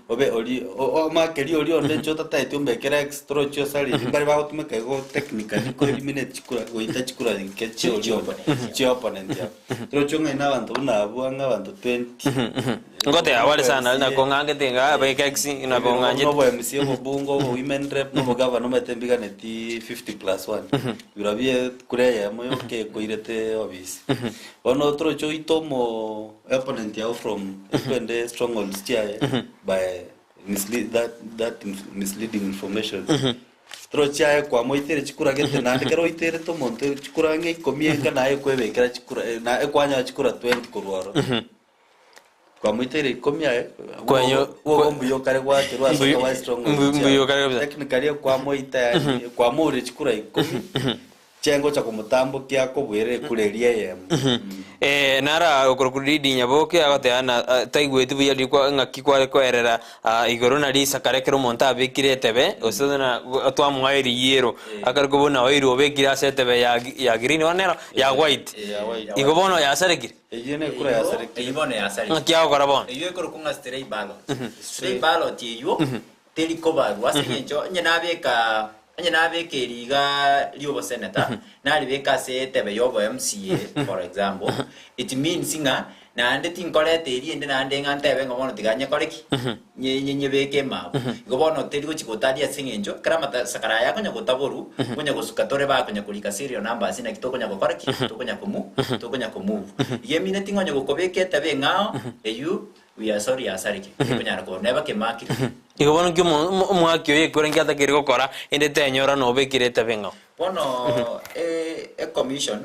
obe oria o- omakerie oria onde inche otataeti ombekere X torochi osari mbare bagotumeka igo technically ko eliminate chikura goita chikura nke chia oria onde, chia opponent yabo. Torochi ong'aini abanto buna abwo ang'e abanto 20. Ngoteba bare sana nari nakong'angete iga abeke X nakong'anchete. Buna obo MCA, obobunge, obo women rep, na obogavana omanyete mbiganeti 50 plus one. Birobio ekura eyemo yoka ekoirete obisi. Bono toroche oite omo opponent yao from ekwende strongholds chiaye by mislead that that misleading information. Toroche aye kwamoiteire chikura gete naende ekero oiterete omonto chikura ang'e ikomi enga naye ekwebekera chikura na ekwanyora chikura 20 korwa ororo. Kwamoiteire ikomi aye, Kwanyo- bwogo mbuya okare gwakerwa ase Mbuya- okoba strong mbu- mbuya okare kabisa. Technically kwamoita yani kwamourire chikura ikomi chiaye ngocha komotambokia akobwere ekura eria eyemo. Eh, nara okorokwa Didi Nyaboke agoteba na ah, taigweti buya rikwa ng'aki kware koerera ah, igoro na risakara ekero omonto abekire etebe gose na twamoa eriyiero akare kobuna oirwe obekire ase etebe ya ya green bono nero ya white Ya white. igo bono yasarekire. Eyio nekura yasarekire. Eyio bono yasarekire. Ng'aki agokora bono? Eyio ekorokwa ng'a stray ballot. Stray ballot eyio teri kobarwa ase eng'encho onye nabeka onye nabeka eri iga rioboseneta naribeka ase etebe ya obo MCA for example, it means ng'a naende tinkoreta eri ende naende ng'a ntebe ng'a bono tiga nyekore ki? Nye nye nyebeke emabu. Igo bono teri gochi gotaria ase eng'encho ekero amatasakara aya akonya gotaborwa, nkonya gosuka tore bakonya korika serial numbers naki tokonya gokora ki? Tokonya komu tokonya komove. Igo emineti ng'a onye gokobeka etebe eng'ao, eywo we are sorry yasareke, tekonyara koba neba kemakire. Igo bono nki omo omo omwaki oyo ekure nki atakeire gokora, ende tenyora nobekire etebe eng'ao. Bono e ecommission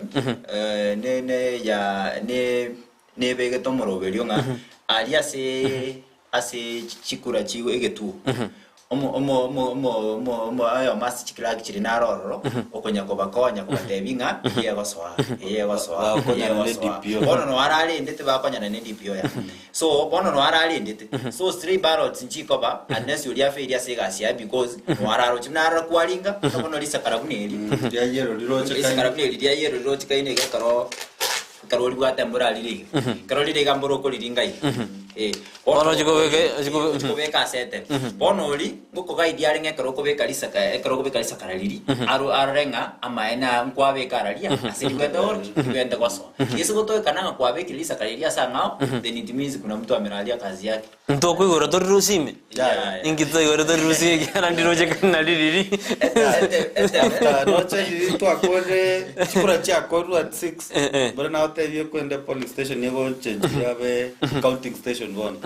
ne ne ya ne nebegete omoroberio ng'a aria ase ase chikura chigo egetuo omo omo omo omo omo omo oyomo ase chiclerk chiria naro ororo okonya kobakonya kobatebia ng'a eye egosoa eye egosoa eye Bakonyana na egosoa DPO. bono noo ararendete bakonyana na DPO yaye so bono noo ararendete so stray ballots nchikoba unless oria afairie ase egasi yaye because noo araroche buna arora kwaringa buna bono risakara buna eri Ria yellow riroche risakara kaini. buna eri ria yellow riroche kaini iga ekero Ekero oribwate mboro arire iga. Ekero rire iga mboro okoriringa iga. Eh, Bono ochikobeka- ochikobe- ochikobeka ase etebe. Bono ori ngokogaidi are ng'a ekero okobeka risaka ekero okobeka risakara riri aro arore ng'a amaene aya nkwabeka araria ase rigwete ori rigwete gosoa. Gese gotoekana ng'a kwabekire risakara eri ase ang'ao then it means kuna mtu amelalia kazi yake. Ntokoigora tori rusime? Yaya. Inki toigore tori rusime ekiagera ndiroche nari riri. Ete- etebe After noche riri twakorire chikura chiakorwa at 6 Eh, eh. mbere nagotebie kwende polling station egochenji yabe counting station bono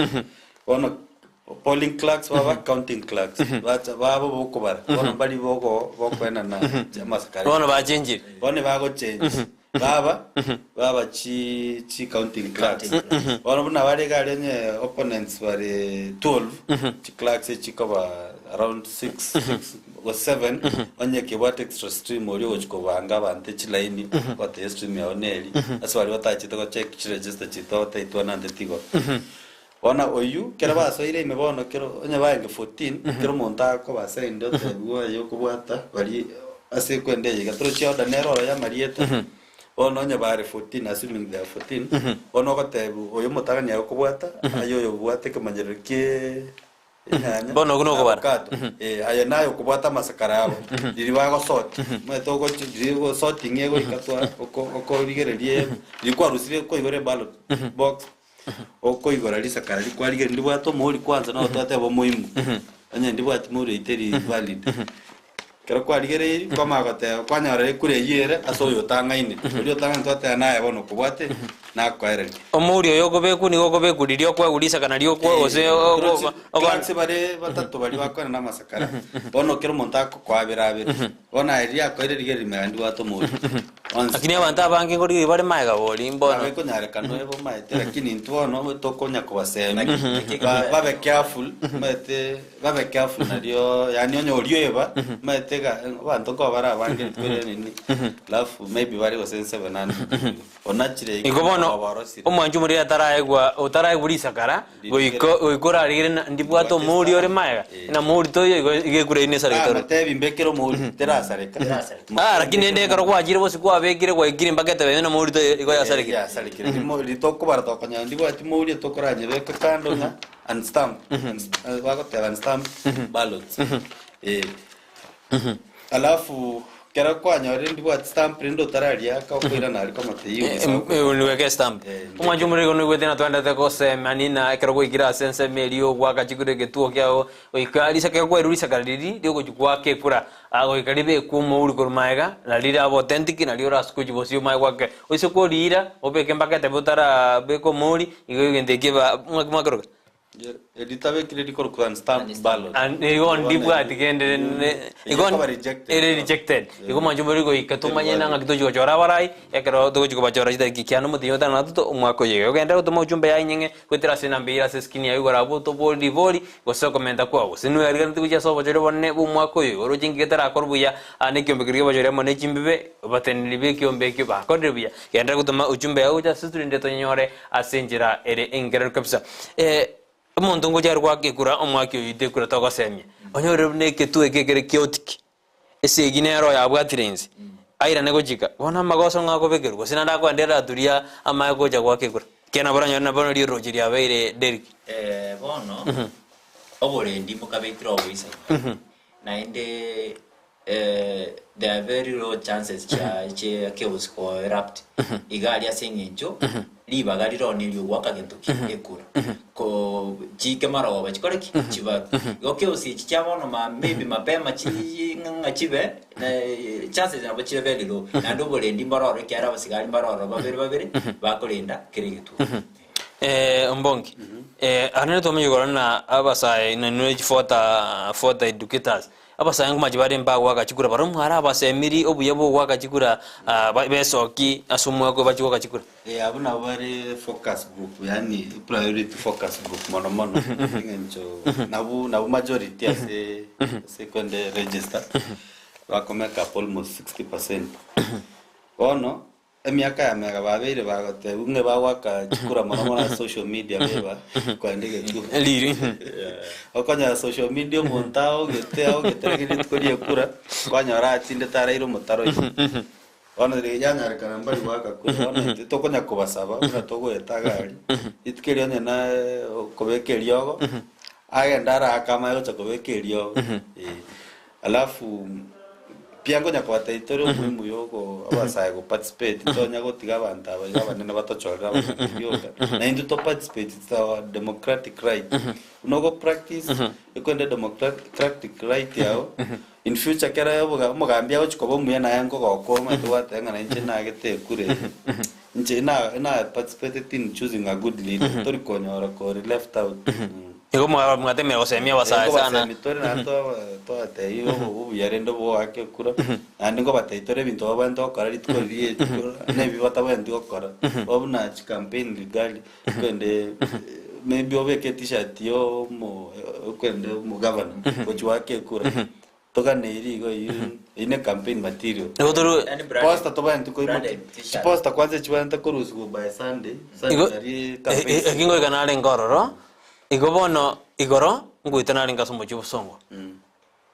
bono polling clerks baba counting clerks bacha babo bokobara bono mbari bogo bokoenana amasakare Bono bachenchire. bono bagochenji baba baba chi chi counting clerks bono buna bare iga aria onye opponents bare 12 chi clerks echikoba around 6 6 gose 7 onye kebwate extra stream oria ogochi kobanga abanto echilaini goteba estream yao neri ase baria batachete gocheck chiregister chito bataitwa nande tigo bono oywo kero basoire ime bono kero onye barenge 14 kero omonto akoba assigned otebiwa oye okobwata baria ase ekwenda eye iga torochi order nere oro ya amarieta bono onye bare 14 assuming they are 14 bono ogotebiwa oyo omotang'ani aye okobwata aye oyo obwate ekemanyerero kie. Enyanya, Bono okwo nokobara. avocado. Eh, aye naye okobwata amasakara abo riria bagosort omanyete ogochi riria go sorting egoika twa oko okorigereria riria kwarusirie koigora eballot box okoigora risakara rikwarigereria ndibwate omouri kwanza nabo twateba omoimo onye ndibwati mouri eywo teri valid. Ekero kwarigereirie, kwamanya goteba, kwanyora ekura eyio ere ase oyo otang'aine. Oria otang'aine twateba naye bono okobwate, nakoereria. Omouri oyo okobekwa nigo okobekwa riria okoegwa risaka nario okwo gose Torochi clerks bare batato baria bakoenda na amasakara, bono kera omonto akokoabera abere. Bono aye riria akoire riria rimega ndibwate omouri. Onsi. Lakini abanto abange nkorigereria bare magega bori mbono. Nabo ekonyarekana oye bomaete, lakini intwe bono tokonya kobasemia Naki- babe careful, omanyete Babe careful nario yaani onye oria oeba omanyete iga abanto nkoba bare abange rituko riria nini alafu maybe bare gose nseven hundred onachire Igo bono oborosire. omwanchi omoriri ataraegwa otaraegwa risakara goika goika orarigere na ndibwate omouri ore magega na mouri toiyo igo igo ekura eyio nesarete ore. Namotebi mbekere omouri terasareka. Terasareka. Ah, lakini rende ekero gwachire bosio kwabekire gwaikire mpaka etebe ime na mouri toiyo igo yasarekire. Yasarekire. Rimo ritokobara tokonyora ndibwati mouri etokoranyebeke kando ng'a Unstamp, bagoteba unstamp ballots. Eh. Alafu kero kwanyorire ndibwati stamp rende otarariaka okoirana aria kwamate eyio ogosa Niweke stamp. Eh, Omwanchi omoriri igo noigwete ng'a twendete gosemani na ekero gwaikire ase ensemo eria ogwaka chikura egetuo kiago goika risaka ekero kwairwe risaka riria riogochia goaka ekura ah goika ribekwe omouri korwa magega na rirabe authentic nario orasuke gochia bosio omanye goaka oise koriira obeke mpaka etebe otarabeka omouri igo egento ekio ba mwaki mwakeroka. Ritabekire rikorokwa unstamped ballot. And igo ndibwati kende igo Ekoba rejected. ere rejected. Igo mwanche omoriri goika tomanye na ng'aki tochi gochora abarai ekero togochi kobachora chitariki kianda omotienyi otano na gatato omwaka oyo iga. Ogende gotoma ujumbe yaye enyeng'e goetera ase enamba eyio ere ase eskrini yago igoro abwo otobori ribori gose okomenta kwao gose niwerigeretie gochia ase obochori obonene bwa omwaka oyo igo oroche inki getarakorwe buya aa na ekiombe keria ki'obochori amo ne chimbibe obateneneri b'ekiombe ekio bakorire buya. Genderera gotoma ujumbe yago gocha ase torinde tonyore Ase enchera ere enkerero kabisa. Omonto ngocha are goaka ekura, omwaki oyo oito ekura togosemia. Onyorire buna eketuo eke ekere chaotic, esegi nere oyo abwatire inse, airane gochika, bono amagoso ng'a akobekerwa, gose naende akoenderera aturia amaye gocha goaka ekura. Ekiagera nabo oranyore nabo riroche riabeire Derrick. Bono, oborendi mbokabekire oboisaine, Naende there are very low chances chia chia chaos ko erupt iga aria ase eng'encho ribaga rire one riogoaka gento ki ekura ko chike marogoba chikore ki chibarwe. Igo chaos echi chia bono ma maybe mapema chi ng'a chibe chances nabo chire very low naende oborendi mboro ororo ekiagera abasigari mbaro ororo babere babere bakorenda kera egetuo. Ombongi, aro nere twamanya korora ng'a abasae nainwe chifoda foda educators, abasae nkomache bare mbagoaka chikura barobwo mware abasemiri obuya bwa ogoaka chikura besoki ase omwaka oyo bachie goaka chikura. Eh, abwo nabo bare focus group yaani priority focus group mono mono eng'encho nabwo nabwo majority ase ase kwende register bakomake up almost 60%. Bono Emiaka ya mega babeire bagotebwa ng'a bagoaka chikura mono mono ase social media beba korende egetuo. Riri. Okonyora social media omonto aogete aogete lakini rituko ria ekura kwanyora atindete araire omotaro ime. Bono riria yanyarekana mbari goaka kura bono intwe tokonya kobasaba buna togoeta iga aria, rituko erio onye na okobeka eriogo agende araake amanye gocha kobeka eriogo eh. Alafu pia nkonya kobatebia tore omuhimu ya ogo abasae go participate tonya gotiga abanto aba iga abanene batochorere abanto rioka na intwe to participate it's our democratic right buna ogo practice ekwende democratic right yago in future kera oboga omogambi agochi koba omuya naye nkogoka omanyete gwateba ng'a nainche nagete ekura eye inche na na participated in choosing a good leader tori konyora kore left out. Igo mwatemire gosemia abasae sana. Ngobasemia tore naende twabatebia obuya rende obogoaka ekura, naende nkobatebia tore ebinto babwenerete gokora rituko riria ekura na ebi batabwenereti gokora. Bo buna chicampaign rigari, okende maybe obeke etishirt ya omo okende omogavana gochia goaka ekura. Toganeiri igo eyio eyio ne campaign material. Igo toru Yaani branded- Poster tobwenereti koimokia. branded t-shirt. Chiposter kwanza chibwenerete korusigwa by Sunday, Sunday igo nari campaign eki ngoika narenge ororo, igo bono igoro ngoeta narenge ase omochie o Bosongo.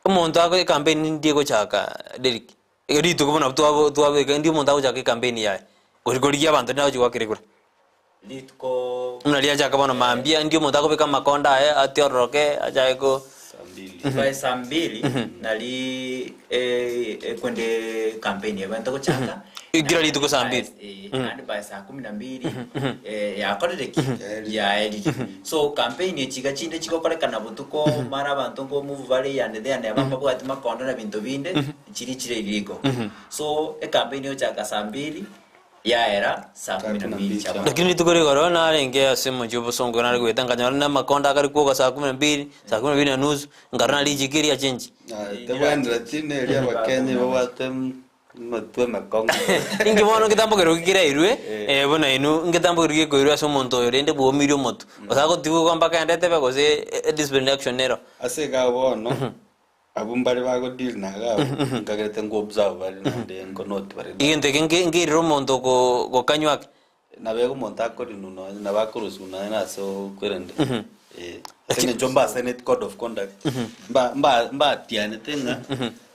Omonto ago ecampaign ndie egochaka Derrick, rituko buna twabo twabeka ndi omonto agochaka ecampaign yaye, gori korigia abanto rinde agochi goakera ekura. Rituko. Buna riachaka bono mambia, ndi omonto akobeka amakonda aye atiororoke achake ko. Saa mbili. By saa mbili nari ekwende campaign ebwente gochaka. Kila rituko saa mbili. Naende by saa kumi na mbili yakorire ki? Yaerire. So campaign echi iga chinde chigokorekana botuko mara abanto nko move bare here and there neba mbabwati makondo na binto binde chiri chire illegal. So ecampaign egochaka saa mbili yaera saa kumi na mbili chia bono. Lakini rituko rigoro narenge ase omochie obosongo nare goeta nkanyora na amakondo akare kwoka saa kumi na mbili, saa kumi na mbili na nusu, nkarora nari richiko eria chenchi. Tebwenereti neri abakenya babwate amatwe amakong'u. Inki bono ngetambo keroki kerairwe, eh, buna inwe, ngetambo keroki gekoirwa ase omonto oyo rende bwomirie omotu. Gose agotigwa igo mpaka aende etebe gose disciplinary action nero. Ase iga bono, Abwo mbare bagodeal na iga abwo, nkagerete nko-observe bare naende nko-note bare. Egento eke nge- nkerire omonto go- gokanywa ake. Nabo iga omonto akorinwa nonye, nabo akorusiwa nonye na ase okwerende. Eh, ase eng'encho mbasaineti code of conduct, mba- mba- mbatianete ng'a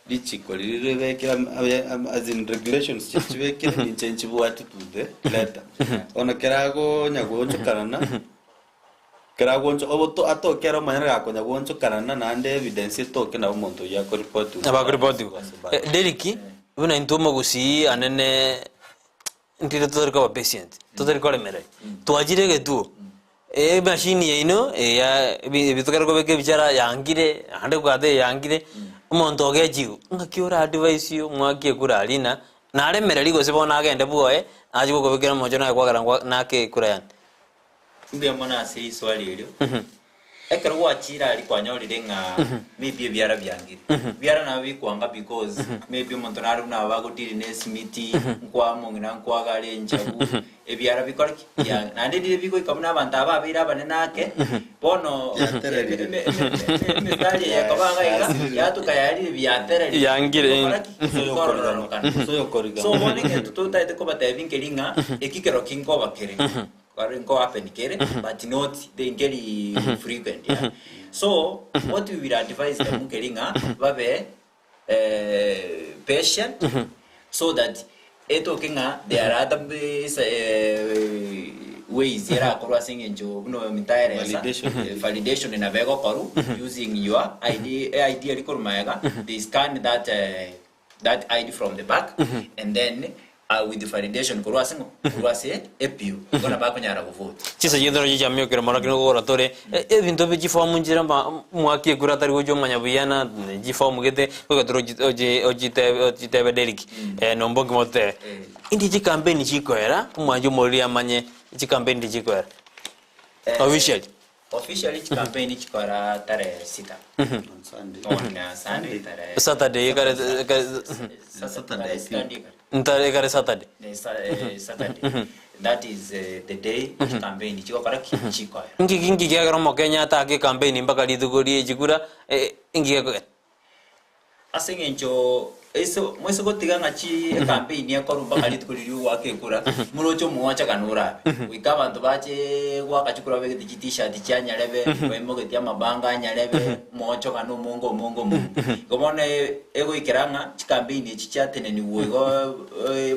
richiko riria ribekire am- abe- am- as in regulations chiria chibekire ninche nchibwati to the letter. Bono kera agonya goonchokanana. Kera agoncho oboto atoke ere omonyene gakonya goonchokanana naende evidence etoke nabo omonto oyio akoripotiwa. Nabo akoripotiwa. Eh, Derrick, buna intwe omogusii anene ntire totari koba patient, totari koremereria. Twachire egetuo, emashini yaino eya ebi ebi tokare kobeka ebichara yangire, naende kwate eyangire, omonto ogechigwa, ng'aki ora advise omwaki ekura aria ng'a naremereria gose bono agende bwoye, ache gokobekera omochoro naye kwagera ngwa nake ekura yane. Mbuya mono ase riswali erio. Ekero gwachire aria kwanyorire ng'a maybe ebiara biangire. Ebiara nabo bikwanga because maybe omonto nare buna aba agodeal na esimiti, nkwa omong'ina nkwagare enchagu, ebiara bikore ki? Biange. Naende riria bigoika buna abanto aba abeire abanene ake, bono Biatererire. emestari eye ekoba iga iga, yatuka yarire biatererire. Yangire. Bikora ki? Bikororokana. Osoyokorigama. So bono egento totaete kobatebia nkeri ng'a eki kero kinkoba kere. Kare nko happen kere but not the nkeri frequent yeah. So what we will advise them nkeri ng'a babe eh, patient so that etoke ng'a there are other eh, ways erakorwa ase eng'encho buna ominto aeresa Validation. validation nabo egokorwa using your ID, ID eri korwa magega they scan that eh, that ID from the back and then with the validation korwa ase ng'o? Korwa ase APU igo nabo akonyara govote. Chinsa chiaito nachi chiamiokire mono lakini okogora tore ebinto bie chifomu nchire mba mwaki ekura atari gochia omanya buya na chifomu gete goika tore ochi ochi ochitebe ochitebe Derrick nomba okimo ototebe. Indi chikampeni chikoera omwanchi omoriri amanye chikampeni tichikoera officially. Officially chikampeni chikora tarehe sita. On Sunday. On Sunday tarehe Saturday ekare ekare Saturday tarehe sita ndiyo. ntare ekare Saturday. Ne Saturday. That is the day chikampeni chigokora ki? Chikoera. Inki inki kiagera omokenya atake ekampeni mpaka rituko rie chikura inki gekogera? Ase engencho ase moise gotiga ng'a chi ecampaign ekorwe mpaka rituko riria ogoaka ekura, moroche omoochakano orabe. Goika abanto bache goaka chikura babegete chi t-shirt chia nyarebe, baimogetie amabango a nyarebe, omoochokano omonge omonge omonge. Igo bono egoikera ng'a chicampaign echi chiatenenigwe igo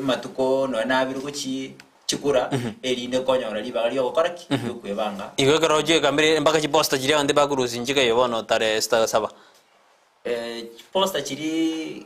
amatuko nonya na abere gochii chikura, erinde konyora ribaga ri'ogokora ki? Riokwebanga. Igo ekero ochia ekamere mpaka chiposter chiria abanto bakorusia nchika eye bono tarehe sita saba. Chiposter chiria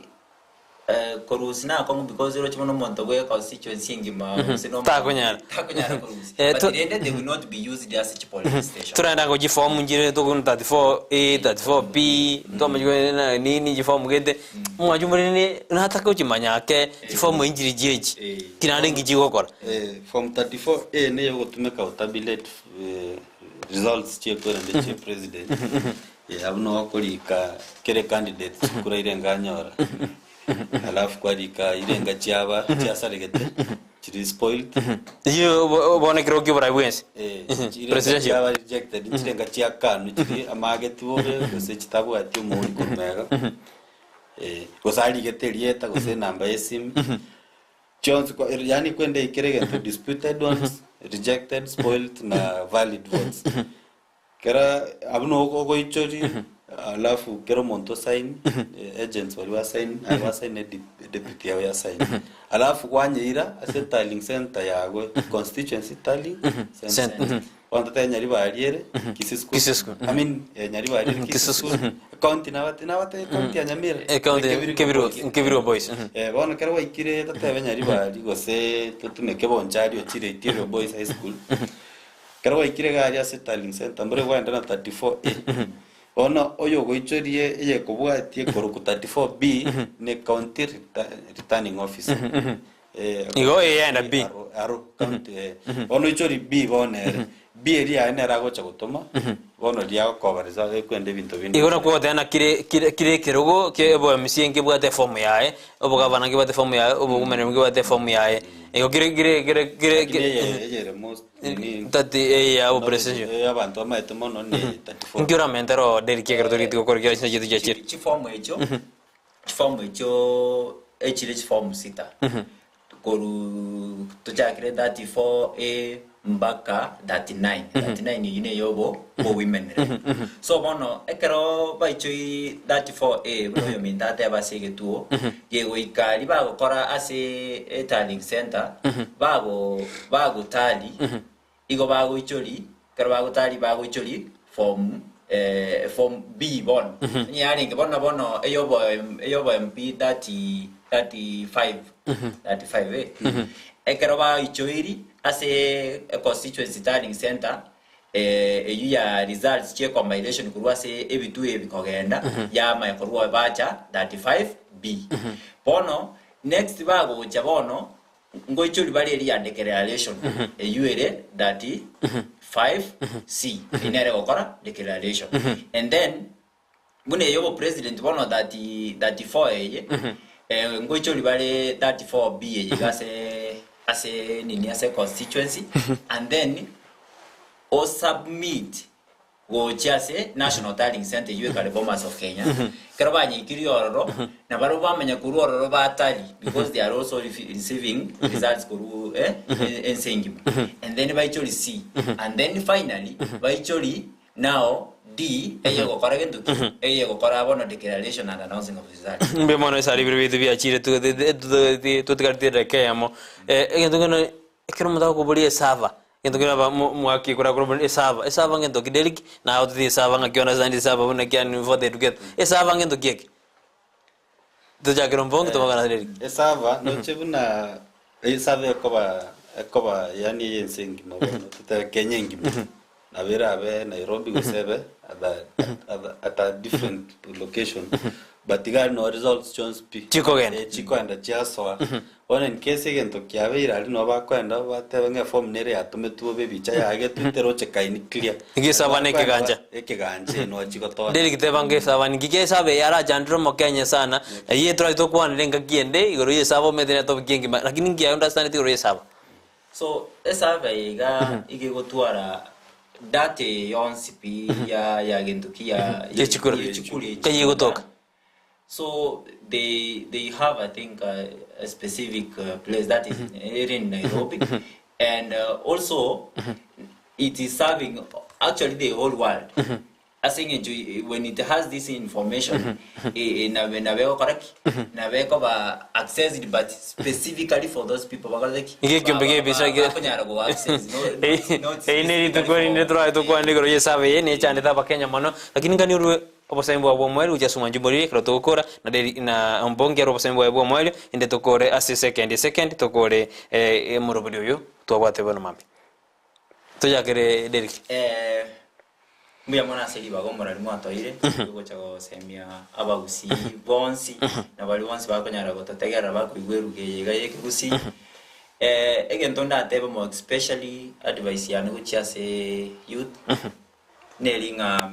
korusia nakong'u because oroche buna omonto bwe constituency engima gose na omonto Takonyara. takonyara korusia. Eh, But rende they will not be used ase chipoling station. Toraenda ngo chiform nchire tokona 34A, 34B, twamanya na nini chiform gete, omwancho omonene natake gochimanya ake, chiform echi nchiri chiechi, ki naende nki chigokora. Form 34A niyo egotumeka gotabulate results chiekwerende chia president. Abwo nigo okorika kera ecandidate chikura irenga anyora, alafu kwarika irenga chiaba chiasaregete chiri spoiled. Eyio bono ekero kia oborai bwensi. Chirenga Presidential. chiaba rejected, chirenga chiakanwa chiri amageti bobe gose chitabwati omouri korwa magega, gose arigete erieta gose enamba ya esimu. Chionsi kwa yaani kwende kera egento disputed ones, rejected, spoiled na valid votes. Kera abwo nigo ogoichoria. Alafu kera omonto osign, agents baria basign, aye gwasign deputy yao yasign. Alafu kwanyeira ase tallying center yago, constituency tallying center. Bono totebe Nyaribari ere, Kisii School. Kisii School, I mean, Nyaribari ere Kisii Kisii School, School. County nabate nabate county ya Nyamira. County, Kebirigo Kebirigo, Boys. Kebirigo Boys, Bono kero gwaikire totebe Nyaribari gose totumeke Bonchari ochire Itielo Boys High School. Ekero gwaikire iga aria ase tallying center mbore gwaenda na 34A. Bono oyogoichorie eyekobwatia ekorokwa 34B ne county returning officer. Igo eyenda B. Aro, aro county eh. Bono oichorie B bono ere. B eria yaye nere agocha gotoma, bono riria agokoba result ekwenda ebinto binde. Igo nakwo ogoteba ng'a kire kire kire ekerogo kia obo MCA nkebwate efomu yaye, obogavana nkebwate efomu yaye, obowomen nkebwate efomu yaye. Igo kire kire kire kire Lakini eye eyere most nini Tati eye ya obopresidential. Eh, abanto bamaete mono ne 34. Nki oramente oro Derrick ekero torigetie gokora kera chinsa chiaito chiachire? Chifomu echio chifomu echio echire chifomu sita korwa tochakire 34A mpaka 39 39 eyio neye obo women rep so bono ekero baichoiri 34A buna oyominto ateba ase egetuo gegoika aria bagokora ase etallying center bago bagotally Igo bagoichoria, ekero bagotaria bagoichoria form form B bono. Onye yarenge bono bono eyobo eyobo MP 30 35 35 eh. Ekero baichoiri ase econstituency tallying center eywo ya results chie compilation korwa ase ebituo ebi kogenda yamanya korwa bacha 35 B. Bono next bagocha bono Ngoichoria bare eria ya declaration eyio ere 35C eyio nere egokora declaration and then buna eye obo president bono 30 34 eye ngoichoria bare 34B eye iga ase ase nini ase constituency and then osubmit gochia ase National Tallying Centre eyio ekare Bomas of Kenya, ekero banyeikirie ororo, na barabwo bamanya korwa ororo batari because they are also receiving results korwa eh, ense engima. And then baichori C. And then finally baichori now D eyegokora gento ki? Eyegokora bono declaration and announcing of results. Mbuya mono esari ebiro biaito biachire totigarete edakika eyemo. Egento kende ekero omonto agokoboria esava, Egento keria aba mo mwaki kora korwa esaba, esaba ngento ki Derrick, naye otete esaba ng'aki ona sande esaba buna ki ani for the educator. Esaba ngento ki eke? Tochakere ombonge tomogana ase Derrick. Esaba noche buna esaba ekoba ekoba yaani eye ense engima bono totebe Kenya engima nabo erabe Nairobi gose ebe other other at a different location but iga aria noo results chionsi pi Chikogenda. Eh, chikoenda chiasoa Bono in case egento kiabeire aria nabo bakoenda batebe ng'a eform nere yatometwe bobe ebicha yagetwe terochekaini clear. Egesaba na ekegancha. Ekegancha inwe chigotonya. Derrick teba ng'a esaba ninki kia esaba eye arachandire omokenya sana, eyio etorari tokwanera engaki ende igoro ya esaba omanyete ne topic engima lakini nki aye understandeti igoro ya esaba. So esaba eye iga iga egotwara data eye yonsi pi ya ya gento ki ya Ye chikura. ye chikura echi. Kaiyo egotoka. So they they have I think a, a specific place that is here in Nairobi and also it is serving actually the whole world ase eng'encho when it has this information nabe nabe egokora ki nabe ekoba accessed but specifically for those people bakorete ki Iga ekiombe Ba- ba- gia ebisa ba- bakonyara go access no, not, not Eri ne rituko specifically rinde for- torabe tokwana igoro ya esaba eye nechandete abakenya mono lakini nkani orwe Obosaini bwao bw'omoerio gochia ase omwancho omoriri ekero togokora, na Deri na ombonge ere obosaini bwaye bw'omoerio, inde tokore ase esekendi esekendi tokore omorobori oyo twabwate bono mambia. Tochakere Derrick. Mbuya mono ase ribaga omorari mwatoire rigocha gosemia abagusii bonsi na baria bonsi bakonyara gototegerera bakoigwa eruga eye iga ya ekegusii. Egento ndatebe more especially advice yane gochia ase youth neri ng'a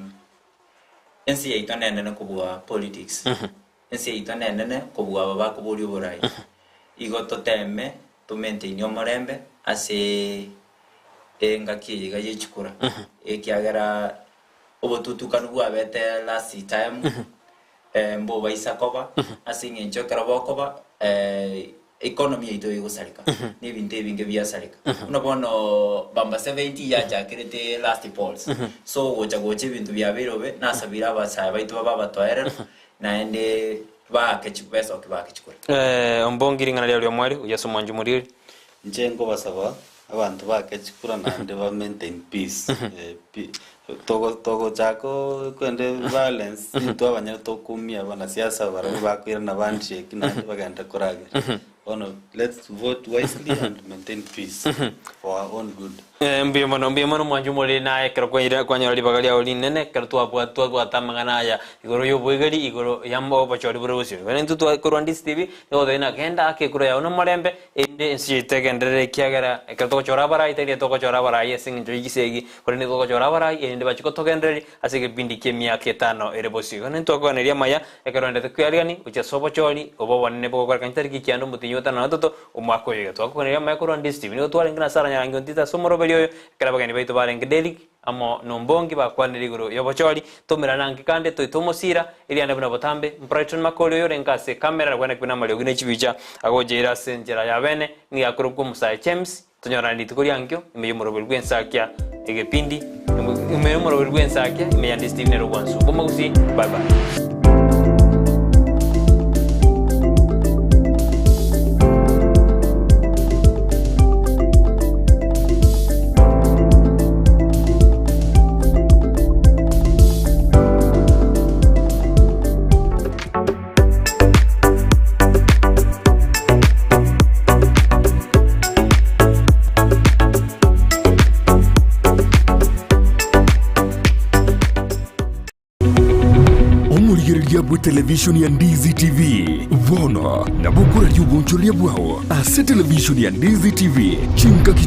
Ense yaito nenene kobua politics, ense yaito nenene kobua aba bakoboria oborai. Igo toteme to maintain omorembe ase engaki eye iga ye chikura, ekiagera obotutukanu bwabete last time mbobaisa koba ase eng'encho ekero bokoba. Economy yaito egosareka, na ebinto ebinge biasareka. Buna bono Bamba 70 yachakerete last polls. So gocha gocha ebinto biabeire bobe, nasabire abasae baito babe abatoereru, naende baake chi besoke baake chikura. Ombongi ring'ana riao ri'omoerio, oyio ase omwancho omoriri. Inche nkobasaba abanto baake chikura naende ba maintain peace. Togo togochaka kwende violence intwe abanyene tokoumia abanasiasa barabwo bakoirana bandshake naende bagende koragera. Bono let's vote wisely and maintain peace for our own good. Mbuya mono, mbuya mono mwanche omoriri naye ekero kwaira kwanyora ribaga riao rinene ekero twabwa twabwate amang'ana aya igoro y'oboigari igoro ya obochori bore bosio. Bono intwe twakorwa Ndisi TV nigo totagete ng'a genda ake ekura yao nomorembe erinde ense yaito egenderere ekiagera ekero togochora abarai tari togochora abarai ase eng'encho ye chisegi Korende nigo togochora abarai, erinde bachie gotogendereria ase egepindi ki'emiaka etano ere bosio. Igo ntitwakoganeria amaya ekero oendete kwearigania gochia ase obochori obo obonene bogokoreka chitariki kianda omotienyi o tano na gatato omwaka oyo iga. Twakoganeria amaya korwa Ndisi TV. Nigo twarenge na Sarah Nyarangi Ontita ase omoroberi oyo, ekero abageni baito barenge Derrick amo n'Ombongi bakwanire igoro y'obochori. Tomerane ange kande toite omosira, eriane buna botambe. Brighton Makori oyo orenge ase ekamera nagwenerwe namariogi ne chibicha agocheire ase enchera ya bene, nigo akorokwa Omosae James. Tonyorane rituko riankio ime y'omoroberi bw'ensakia egepindi ime y'omoroberi bw'ensakia ime ya Ndisi TV nere obwansu bw'omogusii bye bye. Omorigereria bw'etelevishoni ya Ndizi TV bono nabo okoraria obonchoreria bwao ase televishoni ya Ndizi TV chingaki.